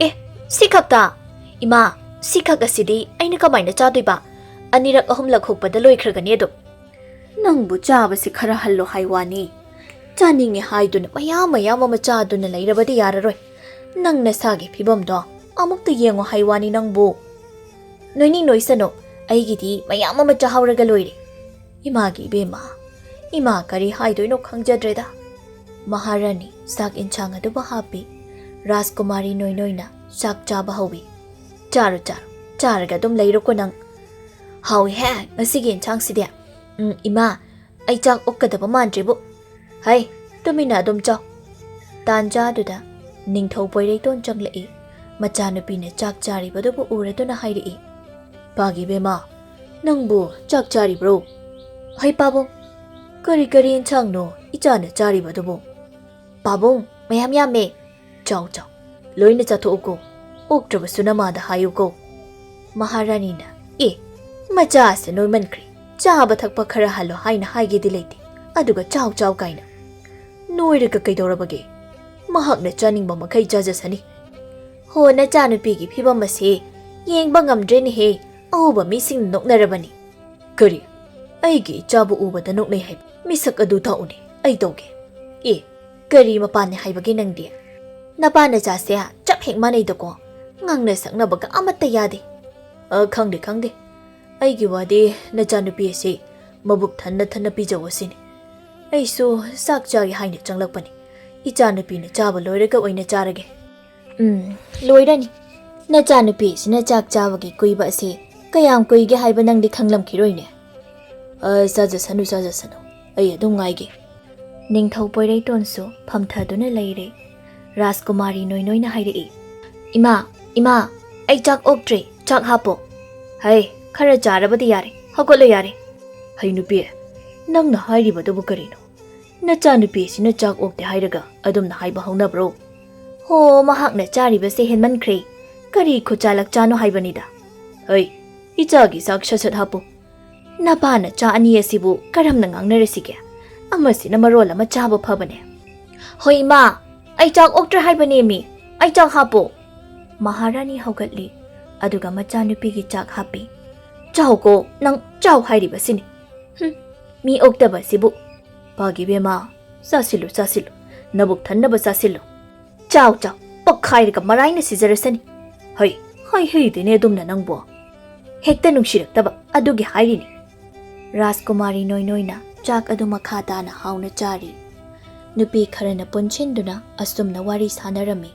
ꯑꯦ, ꯁꯤꯈꯛꯇ? ꯏꯃꯥ, ꯁꯤꯈꯛ ꯑꯁꯤꯗꯤ ꯑꯩꯅ ꯀꯃꯥꯏꯅ ꯆꯥꯗꯣꯏꯕ? ꯑꯅꯤꯔꯛ ꯑꯍꯨꯝꯂꯛ ꯍꯨꯛꯄꯗ ꯂꯣꯏꯈ꯭ꯔꯒꯅꯤ ꯑꯗꯨꯝ꯫ ꯅꯪꯕꯨ ꯆꯥꯕꯁꯤ ꯈꯔ ꯍꯜꯂꯣ ꯍꯥꯏ ꯋꯥꯅꯤ꯫ ꯆꯥꯅꯤꯡꯉꯦ ꯍꯥꯏꯗꯨꯅ ꯃꯌꯥꯝ ꯃꯌꯥꯝ ꯑꯃ ꯆꯥꯗꯨꯅ ꯂꯩꯔꯕꯗꯤ ꯌꯥꯔꯔꯣꯏ꯫ ꯅꯪ ꯅꯁꯥꯒꯤ ꯐꯤꯕꯝꯗꯣ ꯑꯃꯨꯛꯇ ꯌꯦꯡꯉꯣ ꯍꯥꯏ ꯋꯥꯅꯤ ꯅꯪꯕꯨ꯫ ꯅꯣꯏꯅꯤꯡ ꯅꯣꯏꯁꯅꯨ, ꯑꯩꯒꯤꯗꯤ ꯃꯌꯥꯝ ꯑꯃ ꯆꯥꯍꯧꯔꯒ ꯂꯣꯏꯔꯦ꯫ ꯏꯃꯥꯒꯤ ꯏꯕꯦꯝꯃ, ꯏꯃꯥ ꯀꯔꯤ ꯍꯥꯏꯗꯣꯏꯅꯣ ꯈꯪꯖꯗ꯭ꯔꯦꯗ꯫ ꯃꯍꯥꯔꯥꯅꯤ ꯆꯥꯛ ꯏꯟꯁꯥꯡ ꯑꯗꯨꯕꯨ ꯍꯥꯞꯄꯤ꯫ ꯔꯥꯖꯀꯨꯃꯥꯔꯤ ꯅꯣꯏ ꯅꯣꯏꯅ ꯆꯥꯛ ꯆꯥꯕ ꯍꯧꯏ꯫ ꯆꯥꯔꯣ, ꯆꯥꯔꯣ, ꯆꯥꯔꯒ ꯑꯗꯨꯝ ꯂꯩꯔꯣꯀꯣ ꯅꯪ꯫ ꯍꯥꯎꯏꯍꯦ ꯉꯁꯤꯒꯤ ꯏꯟꯁꯥꯡꯁꯤꯗꯤ꯫ ꯎꯝ, ꯏꯃꯥ, ꯑꯩ ꯆꯥꯛ ꯑꯣꯛꯀꯗꯕ ꯃꯥꯟꯗ꯭ꯔꯦꯕꯨ꯫ ꯍꯩ, ꯇꯨꯃꯤꯟꯅ ꯑꯗꯨꯝ ꯆꯥꯎ꯫ ꯇꯥꯟꯖꯥꯗꯨꯗ ꯅꯤꯡꯊꯧ ꯄꯣꯏꯔꯩꯇꯣꯟ ꯆꯪꯂꯛꯏ꯫ ꯃꯆꯥꯅꯨꯄꯤꯅ ꯆꯥꯛ ꯆꯥꯔꯤꯕꯗꯨꯕꯨ ꯎꯔꯗꯨꯅ ꯍꯥꯏꯔꯛꯏ, "ꯄꯥꯒꯤ ꯕꯦꯝꯃ, ꯅꯪꯕꯨ ꯆꯥꯛ ꯆꯥꯔꯤꯕ꯭ꯔꯣ?" "ꯍꯩ ꯄꯥꯕꯨꯡ, ꯀꯔꯤ ꯀꯔꯤ ꯏꯟꯁꯥꯡꯅꯣ ꯏꯆꯥꯅ ꯆꯥꯔꯤꯕꯗꯨꯕꯨ?" "ꯄꯥꯕꯨꯡ, ꯃꯌꯥꯝ ꯌꯥꯝꯃꯦ꯫ ꯆꯥꯎ, ꯆꯥꯎ, ꯂꯣꯏꯅ ꯆꯥꯊꯣꯛꯎꯀꯣ꯫ ꯑꯣꯛꯇ꯭ꯔꯕꯁꯨ ꯅꯃꯥꯗ ꯍꯥꯏꯌꯨꯀꯣ꯫" ꯃꯍꯥꯔꯥꯅꯤꯅ, "ꯑꯦ, ꯃꯆꯥꯁꯦ ꯅꯣꯏꯃꯟꯈ꯭ꯔꯦ꯫ ꯆꯥꯕ ꯊꯛꯄ ꯈꯔ ꯍꯜꯂꯣ ꯍꯥꯏꯅ ꯍꯥꯏꯒꯦꯗꯤ ꯂꯩꯇꯦ, ꯑꯗꯨꯒ ꯆꯥꯎ ꯆꯥꯎ ꯀꯥꯏꯅ꯫ ꯅꯣꯏꯔꯒ ꯀꯩꯗꯧꯔꯕꯒꯦ? ꯃꯍꯥꯛꯅ ꯆꯥꯅꯤꯡꯕ ꯃꯈꯩ ꯆꯥꯖꯁꯅꯤ꯫" ꯍꯣ, ꯅꯆꯥꯅꯨꯄꯤꯒꯤ ꯐꯤꯕꯝ ꯑꯁꯤ ꯌꯦꯡꯕ ꯉꯝꯗ꯭ꯔꯦꯅꯦꯍꯦ, ꯑꯎꯕ ꯃꯤꯁꯤꯡꯅ ꯅꯣꯛꯅꯔꯕꯅꯤ꯫ ꯀꯔꯤ? ꯑꯩꯒꯤ ꯏꯆꯥꯕꯨ ꯎꯕꯗ ꯅꯣꯛꯅꯩ ꯍꯥꯏꯕ? ꯃꯤꯁꯛ ꯑꯗꯨ ꯇꯥꯛꯎꯅꯦ, ꯑꯩ ꯇꯧꯒꯦ꯫ ꯑꯦ, ꯀꯔꯤ ꯃꯄꯥꯅꯦ ꯍꯥꯏꯕꯒꯦ ꯅꯪꯗꯤ? ꯅꯄꯥ ꯅꯆꯥꯁꯦ ꯆꯞ ꯍꯦꯛ ꯃꯥꯟꯅꯩꯗꯀꯣ, ꯉꯥꯡꯅ ꯁꯛꯅꯕꯒ ꯑꯃꯠꯇ ꯌꯥꯗꯦ꯫ ꯑ, ꯈꯪꯗꯦ, ꯈꯪꯗꯦ꯫ ꯑꯩꯒꯤ ꯋꯥꯗꯤ ꯅꯆꯥꯅꯨꯄꯤ ꯑꯁꯤ ꯃꯕꯨꯛ ꯊꯟꯅ ꯊꯟꯅ ꯄꯤꯖꯧ ꯑꯁꯤꯅꯤ꯫ ꯑꯩꯁꯨ ꯆꯥꯛ ꯆꯥꯒꯦ ꯍꯥꯏꯅ ꯆꯪꯂꯛꯄꯅꯤ꯫ ꯏꯆꯥꯅꯨꯄꯤꯅ ꯆꯥꯕ ꯂꯣꯏꯔꯒ ꯑꯣꯏꯅ ꯆꯥꯔꯒꯦ꯫ ꯎꯝ, ꯂꯣꯏꯔꯅꯤ꯫ ꯅꯆꯥꯅꯨꯄꯤꯁꯤꯅ ꯆꯥꯛ ꯆꯥꯕꯒꯤ ꯀꯨꯏꯕ ꯑꯁꯤ ꯀꯌꯥꯝ ꯀꯨꯏꯒꯦ ꯍꯥꯏꯕ ꯅꯪꯗꯤ ꯈꯪꯂꯝꯈꯤꯔꯣꯏꯅꯦ꯫ ꯑ, ꯆꯥꯖꯁꯅꯨ, ꯆꯥꯖꯁꯅꯨ꯫ ꯑꯩ ꯑꯗꯨꯝ ꯉꯥꯏꯒꯦ꯫ ꯅꯤꯡꯊꯧ ꯄꯣꯏꯔꯩꯇꯣꯟꯁꯨ ꯐꯝꯊꯗꯨꯅ ꯂꯩꯔꯦ꯫ ꯔꯥꯖꯀꯨꯃꯥꯔꯤ ꯅꯣꯏꯅꯣꯏꯅ ꯍꯥꯏꯔꯛꯏ, "ꯏꯃꯥ, ꯏꯃꯥ, ꯑꯩ ꯆꯥꯛ ꯑꯣꯛꯇ꯭ꯔꯦ, ꯆꯥꯛ ꯍꯥꯞꯄꯣ꯫" "ꯍꯩ, ꯈꯔ ꯆꯥꯔꯕꯗꯤ ꯌꯥꯔꯦ, ꯍꯧꯒꯠꯂꯣ ꯌꯥꯔꯦ꯫" "ꯍꯩ ꯅꯨꯄꯤ, ꯅꯪꯅ ꯍꯥꯏꯔꯤꯕꯗꯨꯕꯨ ꯀꯔꯤꯅꯣ? ꯅꯆꯥꯅꯨꯄꯤꯁꯤꯅ ꯆꯥꯛ ꯑꯣꯛꯇꯦ ꯍꯥꯏꯔꯒ ꯑꯗꯨꯝꯅ ꯍꯥꯏꯕ ꯍꯧꯅꯕ꯭ꯔꯣ?" "ꯍꯣ, ꯃꯍꯥꯛꯅ ꯆꯥꯔꯤꯕꯁꯦ ꯍꯦꯟꯃꯟꯈ꯭ꯔꯦ꯫ ꯀꯔꯤ ꯈꯨꯆꯥ ꯂꯛꯆꯥꯅꯣ ꯍꯥꯏꯕꯅꯤꯗ꯫" "ꯍꯩ, ꯏꯆꯥꯒꯤ ꯆꯥꯛ ꯁꯠ ꯁꯠ ꯍꯥꯞꯄꯨ꯫" "ꯅꯄꯥ ꯅꯆꯥ ꯑꯅꯤ ꯑꯁꯤꯕꯨ ꯀꯔꯝꯅ ꯉꯥꯡꯅꯔꯁꯤꯒꯦ? ꯑꯃꯁꯤꯅ ꯃꯔꯣꯜ ꯑꯃ ꯆꯥꯕ ꯐꯕꯅꯦ꯫" "ꯍꯣꯏ ꯏꯃꯥ, ꯑꯩ ꯆꯥꯛ ꯑꯣꯛꯇ꯭ꯔꯦ ꯍꯥꯏꯕꯅꯦꯃꯤ, ꯑꯩ ꯆꯥꯛ ꯍꯥꯞꯄꯣ꯫" ꯃꯍꯥꯔꯥꯅꯤ ꯍꯧꯒꯠꯂꯤ, ꯑꯗꯨꯒ ꯃꯆꯥꯅꯨꯄꯤꯒꯤ ꯆꯥꯛ ꯍꯥꯞꯄꯤ꯫ "ꯆꯥꯎꯀꯣ, ꯅꯪ ꯆꯥꯎ ꯍꯥꯏꯔꯤꯕꯁꯤꯅꯤ꯫ ꯍꯨꯝ, ꯃꯤ ꯑꯣꯛꯇꯕꯁꯤꯕꯨ꯫" "ꯄꯥꯒꯤ ꯕꯦꯝꯃ, ꯆꯥꯁꯤꯜꯂꯨ, ꯆꯥꯁꯤꯜꯂꯨ, ꯅꯕꯨꯛ ꯊꯟꯅꯕ ꯆꯥꯁꯤꯜꯂꯨ꯫ ꯆꯥꯎ, ꯆꯥꯎ, ꯄꯛꯈꯥꯏꯔꯒ ꯃꯔꯥꯏꯅ ꯁꯤꯖꯔꯁꯅꯤ꯫ ꯍꯩ, ꯍꯩ ꯍꯩꯗꯦꯅꯦ ꯑꯗꯨꯝꯅ ꯅꯪꯕꯣ꯫ ꯍꯦꯛꯇ ꯅꯨꯡꯁꯤꯔꯛꯇꯕ ꯑꯗꯨꯒꯤ ꯍꯥꯏꯔꯤꯅꯤ꯫" ꯔꯥꯖꯀꯨꯃꯥꯔꯤ ꯅꯣꯏꯅꯣꯏꯅ ꯆꯥꯛ ꯑꯗꯨ ꯃꯈꯥ ꯇꯥꯅ ꯍꯥꯎꯅ ꯆꯥꯔꯤ꯫ ꯅꯨꯄꯤ ꯈꯔꯅ ꯄꯨꯟꯁꯤꯟꯗꯨꯅ ꯑꯁꯨꯝꯅ ꯋꯥꯔꯤ ꯁꯥꯟꯅꯔꯝꯃꯤ꯫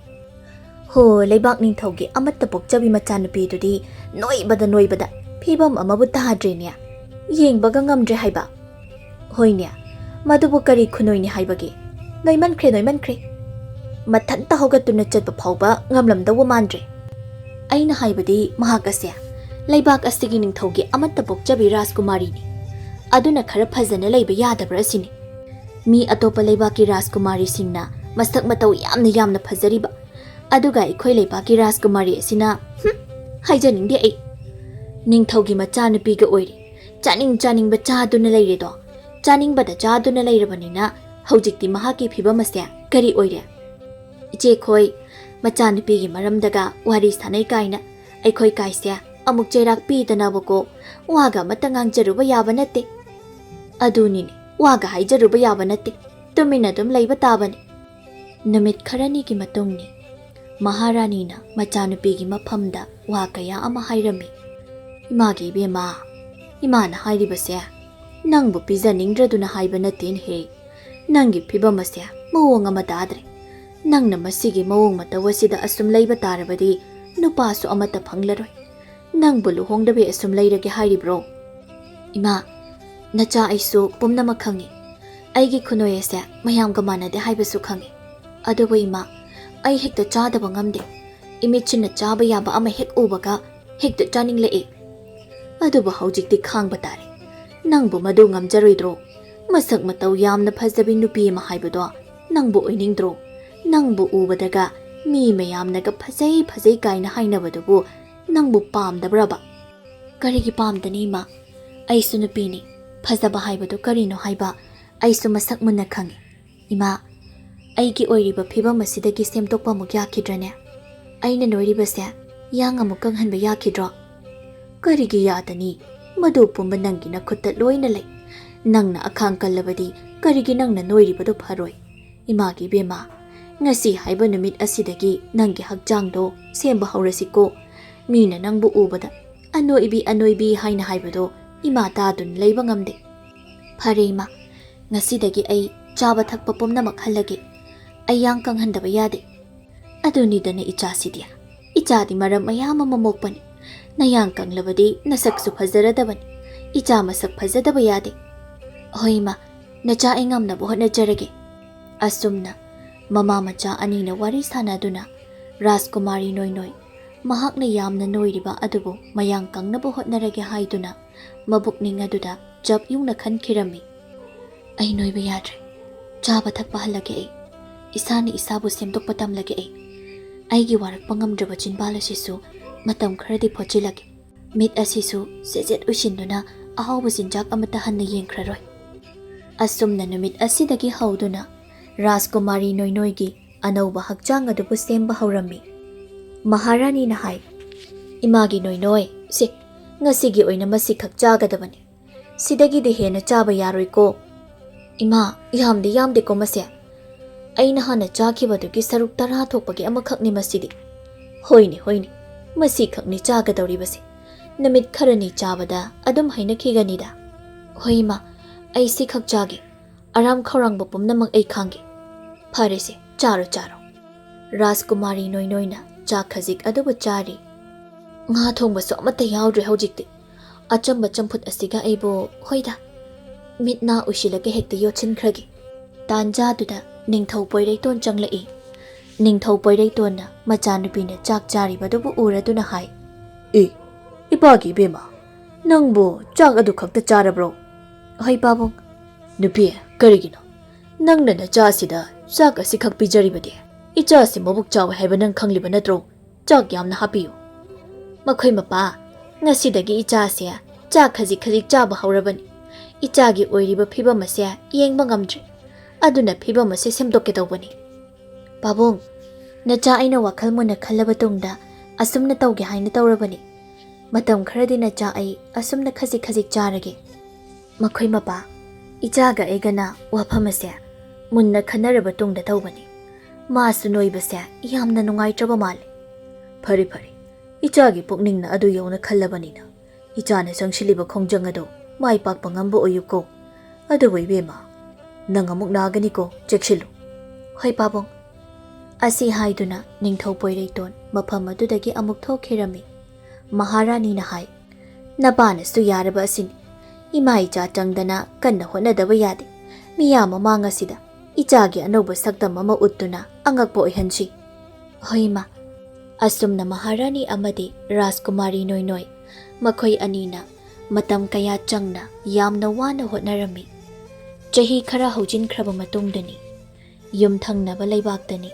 "ꯍꯣ, ꯂꯩꯕꯥꯛ ꯅꯤꯡꯊꯧꯒꯤ ꯑꯃꯠꯇ ꯄꯣꯛꯆꯕꯤ ꯃꯆꯥꯅꯨꯄꯤꯗꯨꯗꯤ ꯅꯣꯏꯕꯗ ꯅꯣꯏꯕꯗ ꯐꯤꯕꯝ ꯑꯃꯕꯨ ꯇꯥꯗ꯭ꯔꯦꯅꯦ꯫ ꯌꯦꯡꯕꯒ ꯉꯝꯗ꯭ꯔꯦ ꯍꯥꯏꯕ꯫" "ꯍꯣꯏꯅꯦ, ꯃꯗꯨꯕꯨ ꯀꯔꯤ ꯈꯨꯅꯣꯏꯅꯤ ꯍꯥꯏꯕꯒꯦ? ꯅꯣꯏꯃꯟꯈ꯭ꯔꯦ, ꯅꯣꯏꯃꯟꯈ꯭ꯔꯦ꯫ ꯃꯊꯟꯇ ꯍꯧꯒꯠꯇꯨꯅ ꯆꯠꯄ ꯐꯥꯎꯕ ꯉꯝꯂꯝꯗꯧꯕ ꯃꯥꯟꯗ꯭ꯔꯦ꯫ ꯑꯩꯅ ꯍꯥꯏꯕꯗꯤ ꯃꯍꯥꯛ ꯑꯁꯦ ꯂꯩꯕꯥꯛ ꯑꯁꯤꯒꯤ ꯅꯤꯡꯊꯧꯒꯤ ꯑꯃꯠꯇ ꯄꯣꯛꯆꯕꯤ ꯔꯥꯖꯀꯨꯃꯥꯔꯤꯅꯤ꯫ ꯑꯗꯨꯅ ꯈꯔ ꯐꯖꯅ ꯂꯩꯕ ꯌꯥꯗꯕ꯭ꯔꯥ ꯑꯁꯤꯅꯤ꯫ ꯃꯤ ꯑꯇꯣꯞꯄ ꯂꯩꯕꯥꯛꯀꯤ ꯔꯥꯖꯀꯨꯃꯥꯔꯤꯁꯤꯡꯅ ꯃꯁꯛ ꯃꯇꯧ ꯌꯥꯝꯅ ꯌꯥꯝꯅ ꯐꯖꯔꯤꯕ, ꯑꯗꯨꯒ ꯑꯩꯈꯣꯏ ꯂꯩꯕꯥꯛꯀꯤ ꯔꯥꯖꯀꯨꯃꯥꯔꯤ ꯑꯁꯤꯅ, ꯍꯨꯝ, ꯍꯥꯏꯖꯅꯤꯡꯗꯦ ꯑꯩ꯫ ꯅꯤꯡꯊꯧꯒꯤ ꯃꯆꯥꯅꯨꯄꯤꯒ ꯑꯣꯏꯔꯦ꯫ ꯆꯥꯅꯤꯡ ꯆꯥꯅꯤꯡꯕ ꯆꯥꯗꯨꯅ ꯂꯩꯔꯦꯗꯣ꯫ ꯆꯥꯅꯤꯡꯕꯗ ꯆꯥꯗꯨꯅ ꯂꯩꯔꯕꯅꯤꯅ ꯍꯧꯖꯤꯛꯇꯤ ꯃꯍꯥꯛꯀꯤ ꯐꯤꯕꯝ ꯑꯁꯦ ꯀꯔꯤ ꯑꯣꯏꯔꯦ?" "ꯏꯆꯦꯈꯣꯏ, ꯃꯆꯥꯅꯨꯄꯤꯒꯤ ꯃꯔꯝꯗꯒ ꯋꯥꯔꯤ ꯁꯥꯟꯅꯩ ꯀꯥꯏꯅ ꯑꯩꯈꯣꯏ ꯀꯥꯏꯁꯦ ꯑꯃꯨꯛ ꯆꯩꯔꯥꯛ ꯄꯤꯗꯅꯕꯀꯣ ꯋꯥꯒ ꯑꯃꯠꯇ ꯉꯥꯡꯖꯔꯨꯕ ꯌꯥꯕ ꯅꯠꯇꯦ꯫ ꯑꯗꯨꯅꯤꯅꯦ, ꯋꯥꯒ ꯍꯥꯏꯖꯔꯨꯕ ꯌꯥꯕ ꯅꯠꯇꯦ꯫ ꯇꯨꯃꯤꯟꯅ ꯑꯗꯨꯝ ꯂꯩꯕ ꯇꯥꯕꯅꯤ꯫ ꯅꯨꯃꯤꯠ ꯈꯔꯅꯤꯒꯤ ꯃꯇꯨꯡꯅꯤ꯫ ꯃꯍꯥꯔꯥꯅꯤꯅ ꯃꯆꯥꯅꯨꯄꯤꯒꯤ ꯃꯐꯝꯗ ꯋꯥ ꯀꯌꯥ ꯑꯃ ꯍꯥꯏꯔꯝꯃꯤ꯫ "ꯏꯃꯥꯒꯤ ꯏꯕꯦꯝꯃ, ꯏꯃꯥꯅ ꯍꯥꯏꯔꯤꯕꯁꯦ ꯅꯪꯕꯨ ꯄꯤꯖꯅꯤꯡꯗ꯭ꯔꯗꯨꯅ ꯍꯥꯏꯕ ꯅꯠꯇꯦꯅꯦꯍꯦ꯫ ꯅꯪꯒꯤ ꯐꯤꯕꯝ ꯑꯁꯦ ꯃꯑꯣꯡ ꯑꯃ ꯇꯥꯗ꯭ꯔꯦ꯫ ꯅꯪꯅ ꯃꯁꯤꯒꯤ ꯃꯑꯣꯡ ꯃꯇꯧ ꯑꯁꯤꯗ ꯑꯁꯨꯝ ꯂꯩꯕ ꯇꯥꯔꯕꯗꯤ ꯅꯨꯄꯥꯁꯨ ꯑꯃꯠꯇ ꯐꯪꯂꯔꯣꯏ꯫ ꯅꯪꯕꯨ ꯂꯨꯍꯣꯡꯗꯕꯤ ꯑꯁꯨꯝ ꯂꯩꯔꯒꯦ ꯍꯥꯏꯔꯤꯕ꯭ꯔꯣ?" "ꯏꯃꯥ, ꯅꯆꯥ ꯑꯩꯁꯨ ꯄꯨꯝꯅꯃꯛ ꯈꯪꯏ꯫ ꯑꯩꯒꯤ ꯈꯨꯅꯣꯏ ꯑꯁꯦ ꯃꯌꯥꯝꯒ ꯃꯥꯟꯅꯗꯦ ꯍꯥꯏꯕꯁꯨ ꯈꯪꯏ꯫ ꯑꯗꯨꯕꯨ ꯏꯃꯥ, ꯑꯩ ꯍꯦꯛꯇ ꯆꯥꯗꯕ ꯉꯝꯗꯦ꯫ ꯏꯃꯤꯠꯁꯤꯅ ꯆꯥꯕ ꯌꯥꯕ ꯑꯃ ꯍꯦꯛ ꯎꯕꯒ ꯍꯦꯛꯇ ꯆꯥꯅꯤꯡꯂꯛꯏ꯫ ꯑꯗꯨꯕꯨ ꯍꯧꯖꯤꯛꯇꯤ ꯈꯥꯡꯕ ꯇꯥꯔꯦ꯫ ꯅꯪꯕꯨ ꯃꯗꯨ ꯉꯝꯖꯔꯣꯏꯗ꯭ꯔꯣ? ꯃꯁꯛ ꯃꯇꯧ ꯌꯥꯝꯅ ꯐꯖꯕꯤ ꯅꯨꯄꯤ ꯑꯃ ꯍꯥꯏꯕꯗꯣ ꯅꯪꯕꯨ ꯑꯣꯏꯅꯤꯡꯗ꯭ꯔꯣ? ꯅꯪꯕꯨ ꯎꯕꯗꯒ ꯃꯤ ꯃꯌꯥꯝꯅꯒ ꯐꯖꯩ ꯐꯖꯩ ꯀꯥꯏꯅ ꯍꯥꯏꯅꯕꯗꯨꯕꯨ ꯅꯪꯕꯨ ꯄꯥꯝꯗꯕ꯭ꯔꯕ?" "ꯀꯔꯤꯒꯤ ꯄꯥꯝꯗꯅꯤ ꯏꯃꯥ? ꯑꯩꯁꯨ ꯅꯨꯄꯤꯅꯤ꯫ ꯐꯖꯕ ꯍꯥꯏꯕꯗꯨ ꯀꯔꯤꯅꯣ ꯍꯥꯏꯕ ꯑꯩꯁꯨ ꯃꯁꯛ ꯃꯨꯟꯅ ꯈꯪꯏ꯫ ꯏꯃꯥ, ꯑꯩꯒꯤ ꯑꯣꯏꯔꯤꯕ ꯐꯤꯕꯝ ꯑꯁꯤꯗꯒꯤ ꯁꯦꯝꯗꯣꯛꯄ ꯑꯃꯨꯛ ꯌꯥꯈꯤꯗ꯭ꯔꯅꯦ? ꯑꯩꯅ ꯅꯣꯏꯔꯤꯕꯁꯦ ꯌꯥꯡ ꯑꯃꯨꯛ ꯀꯪꯍꯟꯕ ꯌꯥꯈꯤꯗ꯭ꯔꯣ?" "ꯀꯔꯤꯒꯤ ꯌꯥꯗꯅꯤ? ꯃꯗꯨ ꯄꯨꯝꯕ ꯅꯪꯒꯤ ꯅꯈꯨꯠꯇ ꯂꯣꯏꯅ ꯂꯩ꯫ ꯅꯪꯅ ꯑꯈꯥꯡ ꯀꯜꯂꯕꯗꯤ ꯀꯔꯤꯒꯤ ꯅꯪꯅ ꯅꯣꯏꯔꯤꯕꯗꯨ ꯐꯔꯣꯏ? ꯏꯃꯥꯒꯤ ꯏꯕꯦꯝꯃ, ꯉꯁꯤ ꯍꯥꯏꯕ ꯅꯨꯃꯤꯠ ꯑꯁꯤꯗꯒꯤ ꯅꯪꯒꯤ ꯍꯛꯆꯥꯡꯗꯣ ꯁꯦꯝꯕ ꯍꯧꯔꯁꯤꯀꯣ꯫ ꯃꯤꯅ ꯅꯪꯕꯨ ꯎꯕꯗ 'ꯑꯅꯣꯏꯕꯤ, ꯑꯅꯣꯏꯕꯤ' ꯍꯥꯏꯅ ꯍꯥꯏꯕꯗꯣ ꯏꯃꯥ ꯇꯥꯗꯨꯅ ꯂꯩꯕ ꯉꯝꯗꯦ꯫ ꯐꯔꯦ ꯏꯃꯥ, ꯉꯁꯤꯗꯒꯤ ꯑꯩ ꯆꯥꯕ ꯊꯛꯄ ꯄꯨꯝꯅꯃꯛ ꯍꯜꯂꯒꯦ꯫ ꯑꯩ ꯌꯥꯡ ꯀꯪꯍꯟꯗꯕ ꯌꯥꯗꯦ꯫ ꯑꯗꯨꯅꯤꯗꯅ ꯏꯆꯥꯁꯤꯗꯤ꯫ ꯏꯆꯥꯗꯤ ꯃꯔꯝ ꯃꯌꯥꯝ ꯑꯃ ꯃꯣꯛꯄꯅꯤ꯫ ꯅꯌꯥꯡ ꯀꯪꯂꯕꯗꯤ ꯅꯁꯛꯁꯨ ꯐꯖꯔꯗꯕꯅꯤ꯫ ꯏꯆꯥ ꯃꯁꯛ ꯐꯖꯗꯕ ꯌꯥꯗꯦ꯫ ꯍꯣꯏ ꯏꯃꯥ, ꯅꯆꯥ ꯑꯩ ꯉꯝꯅꯕ ꯍꯣꯠꯅꯖꯔꯒꯦ꯫" ꯑꯁꯨꯝꯅ ꯃꯃꯥ ꯃꯆꯥ ꯑꯅꯤꯅ ꯋꯥꯔꯤ ꯁꯥꯟꯅꯗꯨꯅ ꯔꯥꯖꯀꯨꯃꯥꯔꯤ ꯅꯣꯏꯅꯣꯏ ꯃꯍꯥꯛꯅ ꯌꯥꯝꯅ ꯅꯣꯏꯔꯤꯕ ꯑꯗꯨꯕꯨ ꯃꯌꯥꯡ ꯀꯪꯅꯕ ꯍꯣꯠꯅꯔꯒꯦ ꯍꯥꯏꯗꯨꯅ ꯃꯕꯨꯛꯅꯤꯡ ꯑꯗꯨꯗ ꯆꯞ ꯌꯨꯡꯅ ꯈꯟꯈꯤꯔꯝꯃꯤ꯫ "ꯑꯩ ꯅꯣꯏꯕ ꯌꯥꯗ꯭ꯔꯦ꯫ ꯆꯥꯕ ꯊꯛꯄ ꯍꯜꯂꯒꯦ ꯑꯩ꯫ ꯏꯁꯥꯅ ꯏꯁꯥꯕꯨ ꯁꯦꯝꯗꯣꯛꯄ ꯇꯝꯂꯒꯦ ꯑꯩ꯫ ꯑꯩꯒꯤ ꯋꯥꯔꯛꯄ ꯉꯝꯗ꯭ꯔꯕ ꯆꯤꯟꯕꯥꯜ ꯑꯁꯤꯁꯨ ꯃꯇꯝ ꯈꯔꯗꯤ ꯐꯣꯠꯆꯤꯜꯂꯒꯦ꯫ ꯃꯤꯠ ꯑꯁꯤꯁꯨ ꯁꯦꯠ ꯁꯦꯠ ꯎꯏꯁꯤꯟꯗꯨꯅ ꯑꯍꯥꯎꯕ ꯆꯤꯟꯖꯥꯛ ꯑꯃꯠꯇ ꯍꯟꯅ ꯌꯦꯡꯈ꯭ꯔꯔꯣꯏ꯫" ꯑꯁꯨꯝꯅ ꯅꯨꯃꯤꯠ ꯑꯁꯤꯗꯒꯤ ꯍꯧꯗꯨꯅ ꯔꯥꯖꯀꯨꯃꯥꯔꯤ ꯅꯣꯏꯅꯣꯏꯒꯤ ꯑꯅꯧꯕ ꯍꯛꯆꯥꯡ ꯑꯗꯨꯕꯨ ꯁꯦꯝꯕ ꯍꯧꯔꯝꯃꯤ꯫ ꯃꯍꯥꯔꯥꯅꯤꯅ ꯍꯥꯏ, "ꯏꯃꯥꯒꯤ ꯅꯣꯏꯅꯣꯏ, ꯁꯦ, ꯉꯁꯤꯒꯤ ꯑꯣꯏꯅ ꯃꯁꯤꯈꯛ ꯆꯥꯒꯗꯕꯅꯤ꯫ ꯁꯤꯗꯒꯤꯗꯤ ꯍꯦꯟꯅ ꯆꯥꯕ ꯌꯥꯔꯣꯏꯀꯣ꯫" "ꯏꯃꯥ, ꯌꯥꯝꯗꯤ ꯌꯥꯝꯗꯦꯀꯣ ꯃꯁꯦ꯫ ꯑꯩꯅ ꯍꯥꯟꯅ ꯆꯥꯈꯤꯕꯗꯨꯒꯤ ꯁꯔꯨꯛ ꯇꯔꯥ ꯊꯣꯛꯄꯒꯤ ꯑꯃꯈꯛꯅꯤ ꯃꯁꯤꯗꯤ꯫" "ꯍꯣꯏꯅꯦ, ꯍꯣꯏꯅꯦ, ꯃꯁꯤꯈꯛꯅꯤ ꯆꯥꯒꯗꯧꯔꯤꯕꯁꯦ꯫ ꯅꯨꯃꯤꯠ ꯈꯔꯅꯤ ꯆꯥꯕꯗ ꯑꯗꯨꯝ ꯍꯩꯅꯈꯤꯒꯅꯤꯗ꯫" "ꯍꯣꯏ ꯏꯃꯥ, ꯑꯩ ꯁꯤꯈꯛ ꯆꯥꯒꯦ꯫ ꯑꯔꯥꯝ ꯈꯧꯔꯥꯡꯕ ꯄꯨꯝꯅꯃꯛ ꯑꯩ ꯈꯥꯡꯒꯦ꯫" "ꯐꯔꯦꯁꯦ, ꯆꯥꯔꯣ, ꯆꯥꯔꯣ꯫" ꯔꯥꯖꯀꯨꯃꯥꯔꯤ ꯅꯣꯏꯅꯣꯏꯅ ꯆꯥꯛ ꯈꯖꯤꯛ ꯑꯗꯨꯕꯨ ꯆꯥꯔꯤ꯫ "ꯉꯥ ꯊꯣꯡꯕꯁꯨ ꯑꯃꯠꯇ ꯌꯥꯎꯗ꯭ꯔꯦ ꯍꯧꯖꯤꯛꯇꯤ꯫ ꯑꯆꯝꯕ ꯆꯝꯐꯨꯠ ꯑꯁꯤꯒ ꯑꯩꯕꯨ, ꯍꯣꯏꯗ, ꯃꯤꯠ ꯅꯥ ꯎꯏꯁꯤꯜꯂꯒ ꯍꯦꯛꯇ ꯌꯣꯠꯁꯤꯟꯈ꯭ꯔꯒꯦ꯫" ꯇꯥꯟꯖꯥꯗꯨꯗ ꯅꯤꯡꯊꯧ ꯄꯣꯏꯔꯩꯇꯣꯟ ꯆꯪꯂꯛꯏ꯫ ꯅꯤꯡꯊꯧ ꯄꯣꯏꯔꯩꯇꯣꯟꯅ ꯃꯆꯥꯅꯨꯄꯤꯅ ꯆꯥꯛ ꯆꯥꯔꯤꯕꯗꯨꯕꯨ ꯎꯔꯗꯨꯅ ꯍꯥꯏ, "ꯑꯦ, ꯏꯄꯥꯒꯤ ꯏꯕꯦꯝꯃ, ꯅꯪꯕꯨ ꯆꯥꯛ ꯑꯗꯨ ꯈꯛꯇ ꯆꯥꯔꯕ꯭ꯔꯣ?" "ꯍꯣꯏ ꯄꯥꯕꯨꯡ꯫" "ꯅꯨꯄꯤ, ꯀꯔꯤꯒꯤꯅꯣ ꯅꯪꯅ ꯅꯆꯥꯁꯤꯗ ꯆꯥꯛ ꯑꯁꯤꯈꯛ ꯄꯤꯖꯔꯤꯕꯗꯤ? ꯏꯆꯥꯁꯤ ꯃꯕꯨꯛ ꯆꯥꯎꯏ ꯍꯥꯏꯕ ꯅꯪ ꯈꯪꯂꯤꯕ ꯅꯠꯇ꯭ꯔꯣ? ꯆꯥꯛ ꯌꯥꯝꯅ ꯍꯥꯞꯄꯤꯌꯨ꯫" "ꯃꯈꯣꯏ ꯃꯄꯥ, ꯉꯁꯤꯗꯒꯤ ꯏꯆꯥꯁꯦ ꯆꯥꯛ ꯈꯖꯤꯛ ꯈꯖꯤꯛ ꯆꯥꯕ ꯍꯧꯔꯕꯅꯤ꯫ ꯏꯆꯥꯒꯤ ꯑꯣꯏꯔꯤꯕ ꯐꯤꯕꯝ ꯑꯁꯦ ꯌꯦꯡꯕ ꯉꯝꯗ꯭ꯔꯦ꯫ ꯑꯗꯨꯅ ꯐꯤꯕꯝ ꯑꯁꯦ ꯁꯦꯝꯗꯣꯛꯀꯦ ꯇꯧꯕꯅꯤ꯫" "ꯄꯥꯕꯨꯡ, ꯅꯆꯥ ꯑꯩꯅ ꯋꯥꯈꯜ ꯃꯨꯟꯅ ꯈꯜꯂꯕ ꯇꯨꯡꯗ ꯑꯁꯨꯝꯅ ꯇꯧꯒꯦ ꯍꯥꯏꯅ ꯇꯧꯔꯕꯅꯤ꯫ ꯃꯇꯝ ꯈꯔꯗꯤ ꯅꯆꯥ ꯑꯩ ꯑꯁꯨꯝꯅ ꯈꯖꯤꯛ ꯈꯖꯤꯛ ꯆꯥꯔꯒꯦ꯫" "ꯃꯈꯣꯏ ꯃꯄꯥ, ꯏꯆꯥꯒ ꯑꯩꯒꯅ ꯋꯥꯐꯝ ꯑꯁꯦ ꯃꯨꯟꯅ ꯈꯟꯅꯔꯕ ꯇꯨꯡꯗ ꯇꯧꯕꯅꯤ꯫ ꯃꯥꯁꯨ ꯅꯣꯏꯕꯁꯦ ꯌꯥꯝꯅ ꯅꯨꯡꯉꯥꯏꯇ꯭ꯔꯕ ꯃꯥꯜꯂꯦ꯫" "ꯐꯔꯦ, ꯐꯔꯦ, ꯏꯆꯥꯒꯤ ꯄꯨꯛꯅꯤꯡꯅ ꯑꯗꯨ ꯌꯧꯅ ꯈꯜꯂꯕꯅꯤꯅ ꯏꯆꯥꯅ ꯆꯪꯁꯤꯜꯂꯤꯕ ꯈꯣꯡꯖꯪ ꯑꯗꯨ ꯃꯥꯏ ꯄꯥꯛꯄ ꯉꯝꯕ ꯑꯣꯏꯌꯨꯀꯣ꯫ ꯑꯗꯨꯕꯨ ꯏꯕꯦꯝꯃ, ꯅꯪ ꯑꯃꯨꯛ ꯅꯥꯒꯅꯤꯀꯣ, ꯆꯦꯛꯁꯤꯜꯂꯨ꯫" "ꯍꯣꯏ ꯄꯥꯕꯨꯡ꯫" ꯑꯁꯤ ꯍꯥꯏꯗꯨꯅ ꯅꯤꯡꯊꯧ ꯄꯣꯏꯔꯩꯇꯣꯟ ꯃꯐꯝ ꯑꯗꯨꯗꯒꯤ ꯑꯃꯨꯛ ꯊꯣꯛꯈꯤꯔꯝꯃꯤ꯫ ꯃꯍꯥꯔꯥꯅꯤꯅ ꯍꯥꯏ, "ꯅꯄꯥꯅꯁꯨ ꯌꯥꯔꯕ ꯑꯁꯤꯅꯤ꯫ ꯏꯃꯥ ꯏꯆꯥ ꯆꯪꯗꯅ ꯀꯟꯅ ꯍꯣꯠꯅꯗꯕ ꯌꯥꯗꯦ꯫ ꯃꯤꯌꯥꯝ ꯃꯃꯥꯡ ꯑꯁꯤꯗ ꯏꯆꯥꯒꯤ ꯑꯅꯧꯕ ꯁꯛꯇꯝ ꯑꯃ ꯎꯠꯇꯨꯅ ꯑꯉꯛꯄ ꯑꯣꯏꯍꯟꯁꯤ꯫" "ꯍꯣꯏ ꯏꯃꯥ꯫" ꯑꯁꯨꯝꯅ ꯃꯍꯥꯔꯥꯅꯤ ꯑꯃꯗꯤ ꯔꯥꯖꯀꯨꯃꯥꯔꯤ ꯅꯣꯏꯅꯣꯏ, ꯃꯈꯣꯏ ꯑꯅꯤꯅ ꯃꯇꯝ ꯀꯌꯥ ꯆꯪꯅ ꯌꯥꯝꯅ ꯋꯥꯅ ꯍꯣꯠꯅꯔꯝꯃꯤ꯫ ꯆꯍꯤ ꯈꯔ ꯍꯧꯖꯤꯟꯈ꯭ꯔꯕ ꯃꯇꯨꯡꯗꯅꯤ, ꯌꯨꯝꯊꯪꯅꯕ ꯂꯩꯕꯥꯛꯇꯅꯤ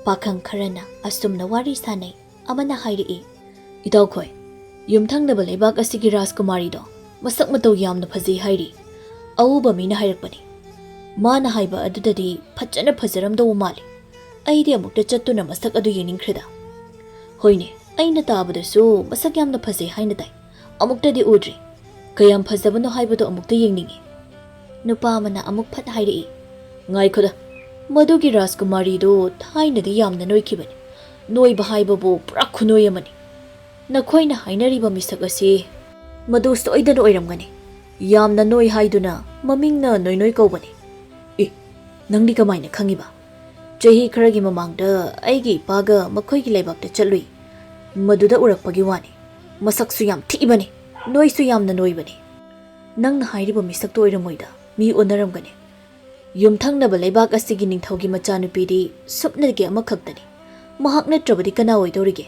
ꯄꯥꯈꯪ ꯈꯔꯅ ꯑꯁꯨꯝꯅ ꯋꯥꯔꯤ ꯁꯥꯅꯩ꯫ ꯑꯃꯅ ꯍꯥꯏꯔꯛꯏ, "ꯏꯇꯥꯎꯈꯣꯏ, ꯌꯨꯝꯊꯪꯅꯕ ꯂꯩꯕꯥꯛ ꯑꯁꯤꯒꯤ ꯔꯥꯖꯀꯨꯃꯥꯔꯤꯗꯣ ꯃꯁꯛ ꯃꯇꯧ ꯌꯥꯝꯅ ꯐꯖꯩ ꯍꯥꯏꯔꯤ꯫ ꯑꯎꯕ ꯃꯤꯅ ꯍꯥꯏꯔꯛꯄꯅꯤ꯫ ꯃꯥꯅ ꯍꯥꯏꯕ ꯑꯗꯨꯗꯗꯤ ꯐꯖꯅ ꯐꯖꯔꯝꯗꯧꯕ ꯃꯥꯜꯂꯤ꯫ ꯑꯩꯗꯤ ꯑꯃꯨꯛꯇ ꯆꯠꯇꯨꯅ ꯃꯁꯛ ꯑꯗꯨ ꯌꯦꯡꯅꯤꯡꯈ꯭ꯔꯦꯗ꯫ ꯍꯣꯏꯅꯦ, ꯑꯩꯅ ꯇꯥꯕꯗꯁꯨ ꯃꯁꯛ ꯌꯥꯝꯅ ꯐꯖꯩ ꯍꯥꯏꯅ ꯇꯥꯏ꯫ ꯑꯃꯨꯛꯇꯗꯤ ꯎꯗ꯭ꯔꯤ꯫ ꯀꯌꯥꯝ ꯐꯖꯕꯅꯣ ꯍꯥꯏꯕꯗꯨ ꯑꯃꯨꯛꯇ ꯌꯦꯡꯅꯤꯡꯏ꯫ ꯅꯨꯄꯥ ꯑꯃꯅ ꯑꯃꯨꯛ ꯐꯠ ꯍꯥꯏꯔꯛꯏ, "ꯉꯥꯏꯈꯣꯗ, ꯃꯗꯨꯒꯤ ꯔꯥꯖꯀꯨꯃꯥꯔꯤꯗꯨ ꯊꯥꯏꯅꯗꯤ ꯌꯥꯝꯅ ꯅꯣꯏꯈꯤꯕꯅꯤ꯫ ꯅꯣꯏꯕ ꯍꯥꯏꯕꯕꯨ ꯄꯨꯔꯥ ꯈꯨꯅꯣꯏ ꯑꯃꯅꯤ꯫ ꯅꯈꯣꯏꯅ ꯍꯥꯏꯅꯔꯤꯕ ꯃꯤꯁꯛ ꯑꯁꯤ ꯃꯗꯨ ꯁꯣꯏꯗꯅ ꯑꯣꯏꯔꯝꯒꯅꯤ꯫ ꯌꯥꯝꯅ ꯅꯣꯏ ꯍꯥꯏꯗꯨꯅ ꯃꯃꯤꯡꯅ ꯅꯣꯏꯅꯣꯏ ꯀꯧꯕꯅꯤ꯫" "ꯑꯦ, ꯅꯪꯗꯤ ꯀꯃꯥꯏꯅ ꯈꯪꯉꯤꯕ?" "ꯆꯍꯤ ꯈꯔꯒꯤ ꯃꯃꯥꯡꯗ ꯑꯩꯒꯤ ꯏꯄꯥꯒ ꯃꯈꯣꯏꯒꯤ ꯂꯩꯕꯥꯛꯇ ꯆꯠꯂꯨꯏ꯫ ꯃꯗꯨꯗ ꯎꯔꯛꯄꯒꯤ ꯋꯥꯅꯤ꯫ ꯃꯁꯛꯁꯨ ꯌꯥꯝ ꯊꯤꯕꯅꯤ, ꯅꯣꯏꯁꯨ ꯌꯥꯝꯅ ꯅꯣꯏꯕꯅꯤ꯫ ꯅꯪꯅ ꯍꯥꯏꯔꯤꯕ ꯃꯤꯁꯛꯇꯨ ꯑꯣꯏꯔꯝꯃꯣꯏꯗ, ꯃꯤ ꯑꯣꯟꯅꯔꯝꯒꯅꯤ꯫ ꯌꯨꯝꯊꯪꯅꯕ ꯂꯩꯕꯥꯛ ꯑꯁꯤꯒꯤ ꯅꯤꯡꯊꯧꯒꯤ ꯃꯆꯥꯅꯨꯄꯤꯗꯤ ꯁꯨꯞꯅꯒꯤ ꯑꯃꯈꯛꯇꯅꯤ꯫ ꯃꯍꯥꯛ ꯅꯠꯇ꯭ꯔꯕꯗꯤ ꯀꯅꯥ ꯑꯣꯏꯗꯧꯔꯤꯒꯦ?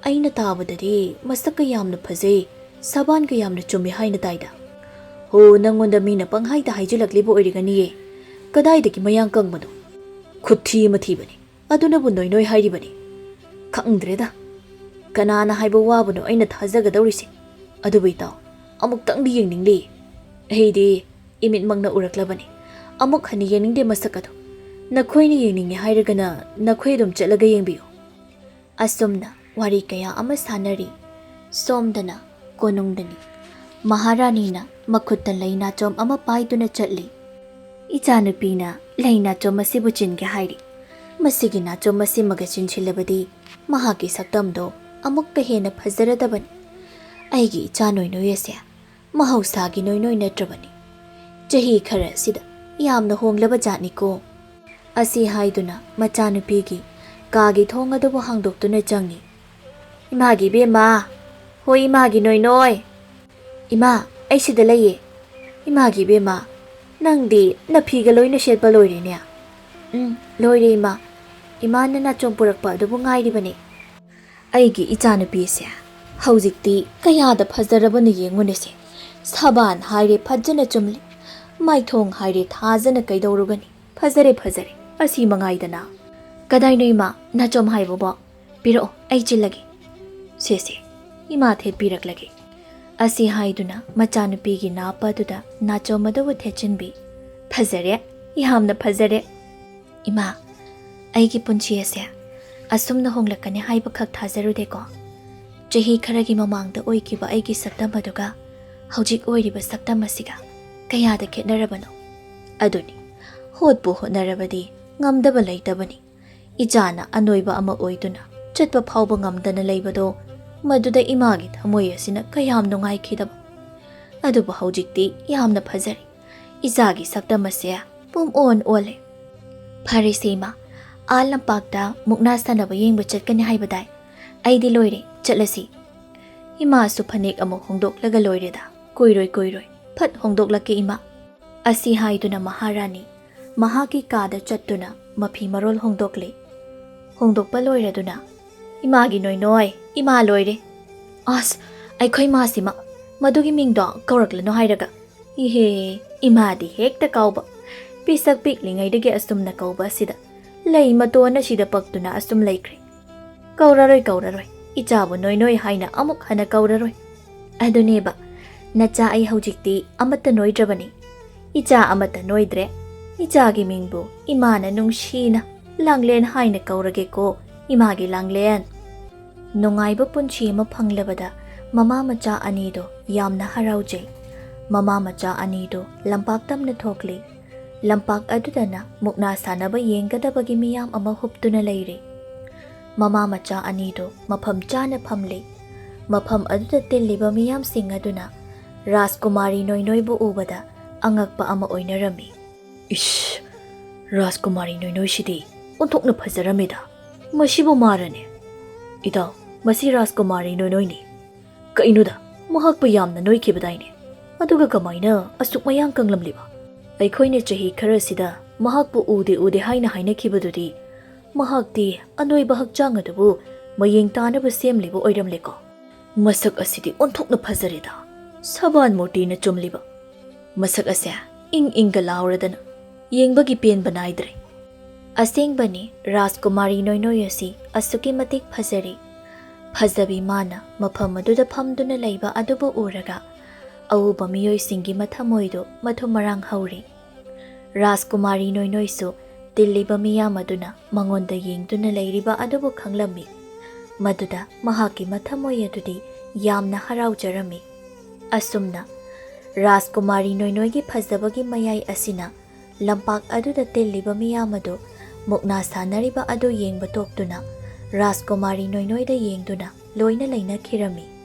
ꯑꯩꯅ ꯇꯥꯕꯗꯗꯤ ꯃꯁꯛꯀ ꯌꯥꯝꯅ ꯐꯖꯩ, ꯁꯕꯥꯟꯒ ꯌꯥꯝꯅ ꯆꯨꯝꯃꯤ ꯍꯥꯏꯅ ꯇꯥꯏꯗ꯫" "ꯍꯣ, ꯅꯪꯉꯣꯟꯗ ꯃꯤꯅ ꯄꯪꯍꯥꯏꯗ ꯍꯥꯏꯖꯤꯜꯂꯛꯂꯤꯕ ꯑꯣꯏꯔꯒꯅꯤꯌꯦ꯫ ꯀꯗꯥꯏꯗꯒꯤ ꯃꯌꯥꯡ ꯀꯪꯕꯅꯣ? ꯈꯨꯠꯊꯤ ꯑꯃ ꯊꯤꯕꯅꯤ꯫ ꯑꯗꯨꯅꯕꯨ ꯅꯣꯏ ꯅꯣꯏ ꯍꯥꯏꯔꯤꯕꯅꯤ꯫ ꯈꯪꯗ꯭ꯔꯦꯗ, ꯀꯅꯥꯅ ꯍꯥꯏꯕ ꯋꯥꯕꯨꯅꯣ ꯑꯩꯅ ꯊꯥꯖꯒꯗꯧꯔꯤꯁꯦ꯫ ꯑꯗꯨꯕꯨ ꯏꯇꯥꯎ, ꯑꯃꯨꯛꯇꯪꯗꯤ ꯌꯦꯡꯅꯤꯡꯂꯤ꯫ ꯑꯩꯗꯤ ꯏꯃꯤꯠꯃꯛꯅ ꯎꯔꯛꯂꯕꯅꯤ꯫ ꯑꯃꯨꯛ ꯍꯟꯅ ꯌꯦꯡꯅꯤꯡꯗꯦ ꯃꯁꯛ ꯑꯗꯨ꯫ ꯅꯈꯣꯏꯅ ꯌꯦꯡꯅꯤꯡꯉꯦ ꯍꯥꯏꯔꯒꯅ ꯅꯈꯣꯏ ꯑꯗꯨꯝ ꯆꯠꯂꯒ ꯌꯦꯡꯕꯤꯌꯨ꯫" ꯑꯁꯨꯝꯅ ꯋꯥꯔꯤ ꯀꯌꯥ ꯑꯃ ꯁꯥꯟꯅꯔꯤ꯫ ꯁꯣꯝꯗꯅ ꯀꯣꯅꯨꯡꯗꯅꯤ꯫ ꯃꯍꯥꯔꯥꯅꯤꯅ ꯃꯈꯨꯠꯇ ꯂꯩ ꯅꯥꯆꯣꯝ ꯑꯃ ꯄꯥꯏꯗꯨꯅ ꯆꯠꯂꯤ꯫ ꯏꯆꯥꯅꯨꯄꯤꯅ ꯂꯩ ꯅꯥꯆꯣꯝ ꯑꯁꯤꯕꯨ ꯆꯤꯟꯒꯦ ꯍꯥꯏꯔꯤ꯫ ꯃꯁꯤꯒꯤ ꯅꯥꯆꯣꯝ ꯑꯁꯤꯃꯒ ꯆꯤꯟꯁꯤꯜꯂꯕꯗꯤ ꯃꯍꯥꯛꯀꯤ ꯁꯛꯇꯝꯗꯣ ꯑꯃꯨꯛꯀ ꯍꯦꯟꯅ ꯐꯖꯔꯗꯕꯅꯤ꯫ ꯑꯩꯒꯤ ꯏꯆꯥ ꯅꯣꯏꯅꯣꯏ ꯑꯁꯦ ꯃꯍꯧꯁꯥꯒꯤ ꯅꯣꯏꯅꯣꯏ ꯅꯠꯇ꯭ꯔꯕꯅꯤ꯫ ꯆꯍꯤ ꯈꯔ ꯑꯁꯤꯗ ꯌꯥꯝꯅ ꯍꯣꯡꯂꯕ ꯖꯥꯠꯅꯤꯀꯣ꯫ ꯑꯁꯤ ꯍꯥꯏꯗꯨꯅ ꯃꯆꯥꯅꯨꯄꯤꯒꯤ ꯀꯥꯒꯤ ꯊꯣꯡ ꯑꯗꯨꯕꯨ ꯍꯥꯡꯗꯣꯛꯇꯨꯅ ꯆꯪꯉꯤ꯫ "ꯏꯃꯥꯒꯤ ꯏꯕꯦꯝꯃ, ꯍꯣꯏ ꯏꯃꯥꯒꯤ ꯅꯣꯏꯅꯣꯏ꯫ ꯏꯃꯥ, ꯑꯩ ꯁꯤꯗ ꯂꯩꯌꯦ꯫ ꯏꯃꯥꯒꯤ ꯏꯕꯦꯝꯃ, ꯅꯪꯗꯤ ꯅꯐꯤꯒ ꯂꯣꯏꯅ ꯁꯦꯠꯄ ꯂꯣꯏꯔꯦꯅꯦ?" "ꯎꯝ, ꯂꯣꯏꯔꯦ ꯏꯃꯥ꯫ ꯏꯃꯥꯅ ꯅꯥꯆꯣꯝ ꯄꯨꯔꯛꯄ ꯑꯗꯨꯕꯨ ꯉꯥꯏꯔꯤꯕꯅꯦ꯫" ꯑꯩꯒꯤ ꯏꯆꯥꯅꯨꯄꯤꯁꯦ ꯍꯧꯖꯤꯛꯇꯤ ꯀꯌꯥꯗ ꯐꯖꯔꯕꯅꯣ ꯌꯦꯡꯉꯨꯅꯦꯁꯦ꯫ ꯁꯕꯥꯟ ꯍꯥꯏꯔꯦ ꯐꯖꯅ ꯆꯨꯝꯂꯦ, ꯃꯥꯏꯊꯣꯡ ꯍꯥꯏꯔꯦ ꯊꯥꯖꯅ ꯀꯩꯗꯧꯔꯨꯒꯅꯤ꯫ ꯐꯖꯔꯦ, ꯐꯖꯔꯦ, ꯑꯁꯤ ꯃꯉꯥꯏꯗꯅ꯫ "ꯀꯗꯥꯏꯅꯣ ꯏꯃꯥ, ꯅꯥꯆꯣꯝ ꯍꯥꯏꯕꯕꯣ? ꯄꯤꯔꯛꯑꯣ, ꯑꯩ ꯆꯤꯜꯂꯒꯦ꯫" "ꯁꯦ, ꯁꯦ, ꯏꯃꯥ ꯊꯦꯠꯄꯤꯔꯛꯂꯒꯦ꯫" ꯑꯁꯤ ꯍꯥꯏꯗꯨꯅ ꯃꯆꯥꯅꯨꯄꯤꯒꯤ ꯅꯥꯞꯄ ꯑꯗꯨꯗ ꯅꯥꯆꯣꯝ ꯑꯗꯨꯕꯨ ꯊꯦꯠꯆꯤꯟꯕꯤ꯫ "ꯐꯖꯔꯦ, ꯌꯥꯝꯅ ꯐꯖꯔꯦ꯫ ꯏꯃꯥ, ꯑꯩꯒꯤ ꯄꯨꯟꯁꯤ ꯑꯁꯦ ꯑꯁꯨꯝꯅ ꯍꯣꯡꯂꯛꯀꯅꯤ ꯍꯥꯏꯕꯈꯛ ꯊꯥꯖꯔꯨꯗꯦꯀꯣ꯫ ꯆꯍꯤ ꯈꯔꯒꯤ ꯃꯃꯥꯡꯗ ꯑꯣꯏꯈꯤꯕ ꯑꯩꯒꯤ ꯁꯛꯇꯝ ꯑꯗꯨꯒ ꯍꯧꯖꯤꯛ ꯑꯣꯏꯔꯤꯕ ꯁꯛꯇꯝ ꯑꯁꯤꯒ ꯀꯌꯥꯗ ꯈꯦꯠꯅꯔꯕꯅꯣ? ꯑꯗꯨꯅꯤ, ꯍꯣꯠꯄꯨ ꯍꯣꯠꯅꯔꯕꯗꯤ ꯉꯝꯗꯕ ꯂꯩꯇꯕꯅꯤ꯫ ꯏꯆꯥꯅ ꯑꯅꯣꯏꯕ ꯑꯃ ꯑꯣꯏꯗꯨꯅ ꯆꯠꯄ ꯐꯥꯎꯕ ꯉꯝꯗꯅ ꯂꯩꯕꯗꯣ, ꯃꯗꯨꯗ ꯏꯃꯥꯒꯤ ꯊꯃꯣꯏ ꯑꯁꯤꯅ ꯀꯌꯥꯝ ꯅꯨꯡꯉꯥꯏꯈꯤꯗꯕ꯫ ꯑꯗꯨꯕꯨ ꯍꯧꯖꯤꯛꯇꯤ ꯌꯥꯝꯅ ꯐꯖꯔꯦ꯫ ꯏꯆꯥꯒꯤ ꯁꯛꯇꯝ ꯑꯁꯦ ꯄꯨꯝ ꯑꯣꯟ ꯑꯣꯜꯂꯦ꯫ ꯐꯔꯦꯁꯦ ꯏꯃꯥ, ꯑꯥ ꯂꯝꯄꯥꯛꯇ ꯃꯨꯛꯅꯥ ꯁꯥꯟꯅꯕ ꯌꯦꯡꯕ ꯆꯠꯀꯅꯤ ꯍꯥꯏꯕꯗꯥꯏ? ꯑꯩꯗꯤ ꯂꯣꯏꯔꯦ, ꯆꯠꯂꯁꯤ꯫ ꯏꯃꯥꯁꯨ ꯐꯅꯦꯛ ꯑꯃꯨꯛ ꯍꯣꯡꯗꯣꯛꯂꯒ ꯂꯣꯏꯔꯦꯗ꯫ ꯀꯨꯏꯔꯣꯏ ꯀꯨꯏꯔꯣꯏ, ꯐꯠ ꯍꯣꯡꯗꯣꯛꯂꯛꯀꯦ ꯏꯃꯥ꯫ ꯑꯁꯤ ꯍꯥꯏꯗꯨꯅ ꯃꯍꯥꯔꯥꯅꯤ ꯃꯍꯥꯛꯀꯤ ꯀꯥꯗ ꯆꯠꯇꯨꯅ ꯃꯐꯤ ꯃꯔꯣꯜ ꯍꯣꯡꯗꯣꯛꯂꯦ꯫ ꯍꯣꯡꯗꯣꯛꯄ ꯂꯣꯏꯔꯗꯨꯅ, "ꯏꯃꯥꯒꯤ ꯅꯣꯏꯅꯣꯏ, ꯏꯃꯥ ꯂꯣꯏꯔꯦ꯫ ꯑꯁ, ꯑꯩꯈꯣꯏ ꯃꯥꯁꯤꯃ ꯃꯗꯨꯒꯤ ꯃꯤꯡꯗꯣ ꯀꯧꯔꯛꯂꯅꯨ ꯍꯥꯏꯔꯒ꯫ ꯏꯍꯦ, ꯏꯃꯥꯗꯤ ꯍꯦꯛꯇ ꯀꯥꯎꯕ꯫ ꯄꯤꯁꯛ ꯄꯤꯛꯂꯤꯉꯩꯗꯒꯤ ꯑꯁꯨꯝꯅ ꯀꯧꯕ ꯑꯁꯤꯗ ꯂꯩ ꯃꯇꯣꯟ ꯑꯁꯤꯗ ꯄꯛꯇꯨꯅ ꯑꯁꯨꯝ ꯂꯩꯈ꯭ꯔꯦ꯫ ꯀꯧꯔꯔꯣꯏ, ꯀꯧꯔꯔꯣꯏ꯫ ꯏꯆꯥꯕꯨ ꯅꯣꯏꯅꯣꯏ ꯍꯥꯏꯅ ꯑꯃꯨꯛ ꯍꯟꯅ ꯀꯧꯔꯔꯣꯏ꯫ ꯑꯗꯨꯅꯦꯕ, ꯅꯆꯥ ꯑꯩ ꯍꯧꯖꯤꯛꯇꯤ ꯑꯃꯠꯇ ꯅꯣꯏꯗ꯭ꯔꯕꯅꯤ꯫ ꯏꯆꯥ ꯑꯃꯠꯇ ꯅꯣꯏꯗ꯭ꯔꯦ꯫ ꯏꯆꯥꯒꯤ ꯃꯤꯡꯕꯨ ꯏꯃꯥꯅ ꯅꯨꯡꯁꯤꯅ ꯂꯥꯡꯂꯦꯟ ꯍꯥꯏꯅ ꯀꯧꯔꯒꯦꯀꯣ, ꯏꯃꯥꯒꯤ ꯂꯥꯡꯂꯦꯟ꯫" ꯅꯨꯡꯉꯥꯏꯕ ꯄꯨꯟꯁꯤ ꯑꯃ ꯐꯪꯂꯕꯗ ꯃꯃꯥ ꯃꯆꯥ ꯑꯅꯤꯗꯣ ꯌꯥꯝꯅ ꯍꯔꯥꯎꯖꯩ꯫ ꯃꯃꯥ ꯃꯆꯥ ꯑꯅꯤꯗꯣ ꯂꯝꯄꯥꯛ ꯇꯝꯅ ꯊꯣꯛꯂꯤ꯫ ꯂꯝꯄꯥꯛ ꯑꯗꯨꯗꯅ ꯃꯨꯛꯅꯥ ꯁꯥꯟꯅꯕ ꯌꯦꯡꯒꯗꯕꯒꯤ ꯃꯤꯌꯥꯝ ꯑꯃ ꯍꯨꯞꯇꯨꯅ ꯂꯩꯔꯤ꯫ ꯃꯃꯥ ꯃꯆꯥ ꯑꯅꯤꯗꯨ ꯃꯐꯝ ꯆꯥꯅ ꯐꯝꯂꯤ꯫ ꯃꯐꯝ ꯑꯗꯨꯗ ꯇꯤꯜꯂꯤꯕ ꯃꯤꯌꯥꯝꯁꯤꯡ ꯑꯗꯨꯅ ꯔꯥꯖꯀꯨꯃꯥꯔꯤ ꯅꯣꯏꯅꯣꯏꯕꯨ ꯎꯕꯗ ꯑꯉꯛꯄ ꯑꯃ ꯑꯣꯏꯅꯔꯝꯃꯤ꯫ "ꯏꯁ, ꯔꯥꯖꯀꯨꯃꯥꯔꯤ ꯅꯣꯏꯅꯣꯏꯁꯤꯗꯤ ꯑꯣꯟꯊꯣꯛꯅ ꯐꯖꯔꯝꯃꯤꯗ꯫ ꯃꯁꯤꯕꯨ ꯃꯥꯔꯅꯦ? ꯏꯇꯥꯎ, ꯃꯁꯤ ꯔꯥꯖꯀꯨꯃꯥꯔꯤ ꯅꯣꯏꯅꯣꯏꯅꯤ꯫ ꯀꯩꯅꯣꯗ, ꯃꯍꯥꯛꯄꯨ ꯌꯥꯝꯅ ꯅꯣꯏꯈꯤꯕꯗꯥꯏꯅꯦ? ꯑꯗꯨꯒ ꯀꯃꯥꯏꯅ ꯑꯁꯨꯛ ꯃꯌꯥꯡ ꯀꯪꯂꯝꯂꯤꯕ? ꯑꯩꯈꯣꯏꯅ ꯆꯍꯤ ꯈꯔꯁꯤꯗ ꯃꯍꯥꯛꯄꯨ ꯎꯗꯦ ꯎꯗꯦ ꯍꯥꯏꯅ ꯍꯥꯏꯅꯈꯤꯕꯗꯨꯗꯤ, ꯃꯍꯥꯛꯇꯤ ꯑꯅꯣꯏꯕ ꯍꯛꯆꯥꯡ ꯑꯗꯨꯕꯨ ꯃꯌꯦꯡ ꯇꯥꯅꯕ ꯁꯦꯝꯂꯤꯕ ꯑꯣꯏꯔꯝꯂꯦꯀꯣ꯫ ꯃꯁꯛ ꯑꯁꯤꯗꯤ ꯑꯣꯟꯊꯣꯛꯅ ꯐꯖꯔꯦꯗ, ꯁꯕꯥꯟ ꯃꯨꯔꯇꯤꯅ ꯆꯨꯝꯂꯤꯕ꯫ ꯃꯁꯛ ꯑꯁꯦ ꯏꯪ ꯏꯪꯒ ꯂꯥꯎꯔꯗꯅ ꯌꯦꯡꯕꯒꯤ ꯄꯦꯟꯕ ꯅꯥꯏꯗ꯭ꯔꯦ꯫" ꯑꯁꯦꯡꯕꯅꯤ, ꯔꯥꯖꯀꯨꯃꯥꯔꯤ ꯅꯣꯏꯅꯣꯏ ꯑꯁꯤ ꯑꯁꯨꯛꯀꯤ ꯃꯇꯤꯛ ꯐꯖꯔꯤ꯫ ꯐꯖꯕꯤ ꯃꯥꯅ ꯃꯐꯝ ꯑꯗꯨꯗ ꯐꯝꯗꯨꯅ ꯂꯩꯕ ꯑꯗꯨꯕꯨ ꯎꯔꯒ ꯑꯎꯕ ꯃꯤꯑꯣꯏꯁꯤꯡꯒꯤ ꯃꯊꯃꯣꯏꯗꯨ ꯃꯊꯨꯝ ꯃꯔꯥꯡ ꯍꯧꯔꯤ꯫ ꯔꯥꯖꯀꯨꯃꯥꯔꯤ ꯅꯣꯏꯅꯣꯏꯁꯨ ꯇꯤꯜꯂꯤꯕ ꯃꯤꯌꯥꯝ ꯑꯗꯨꯅ ꯃꯉꯣꯟꯗ ꯌꯦꯡꯗꯨꯅ ꯂꯩꯔꯤꯕ ꯑꯗꯨꯕꯨ ꯈꯪꯂꯝꯃꯤ꯫ ꯃꯗꯨꯗ ꯃꯍꯥꯛꯀꯤ ꯃꯊꯃꯣꯏ ꯑꯗꯨꯗꯤ ꯌꯥꯝꯅ ꯍꯔꯥꯎꯖꯔꯝꯃꯤ꯫ ꯑꯁꯨꯝꯅ ꯔꯥꯖꯀꯨꯃꯥꯔꯤ ꯅꯣꯏꯅꯣꯏꯒꯤ ꯐꯖꯕꯒꯤ ꯃꯌꯥꯏ ꯑꯁꯤꯅ ꯂꯝꯄꯥꯛ ꯑꯗꯨꯗ ꯇꯤꯜꯂꯤꯕ ꯃꯤꯌꯥꯝ ꯑꯗꯨ ꯃꯨꯛꯅꯥ ꯁꯥꯟꯅꯔꯤꯕ ꯑꯗꯨ ꯌꯦꯡꯕ ꯇꯣꯛꯇꯨꯅ ꯔꯥꯖꯀꯨꯃꯥꯔꯤ ꯅꯣꯏꯅꯣꯏꯗ ꯌꯦꯡꯗꯨꯅ ꯂꯣꯏꯅ ꯂꯩꯅꯈꯤꯔꯝꯃꯤ꯫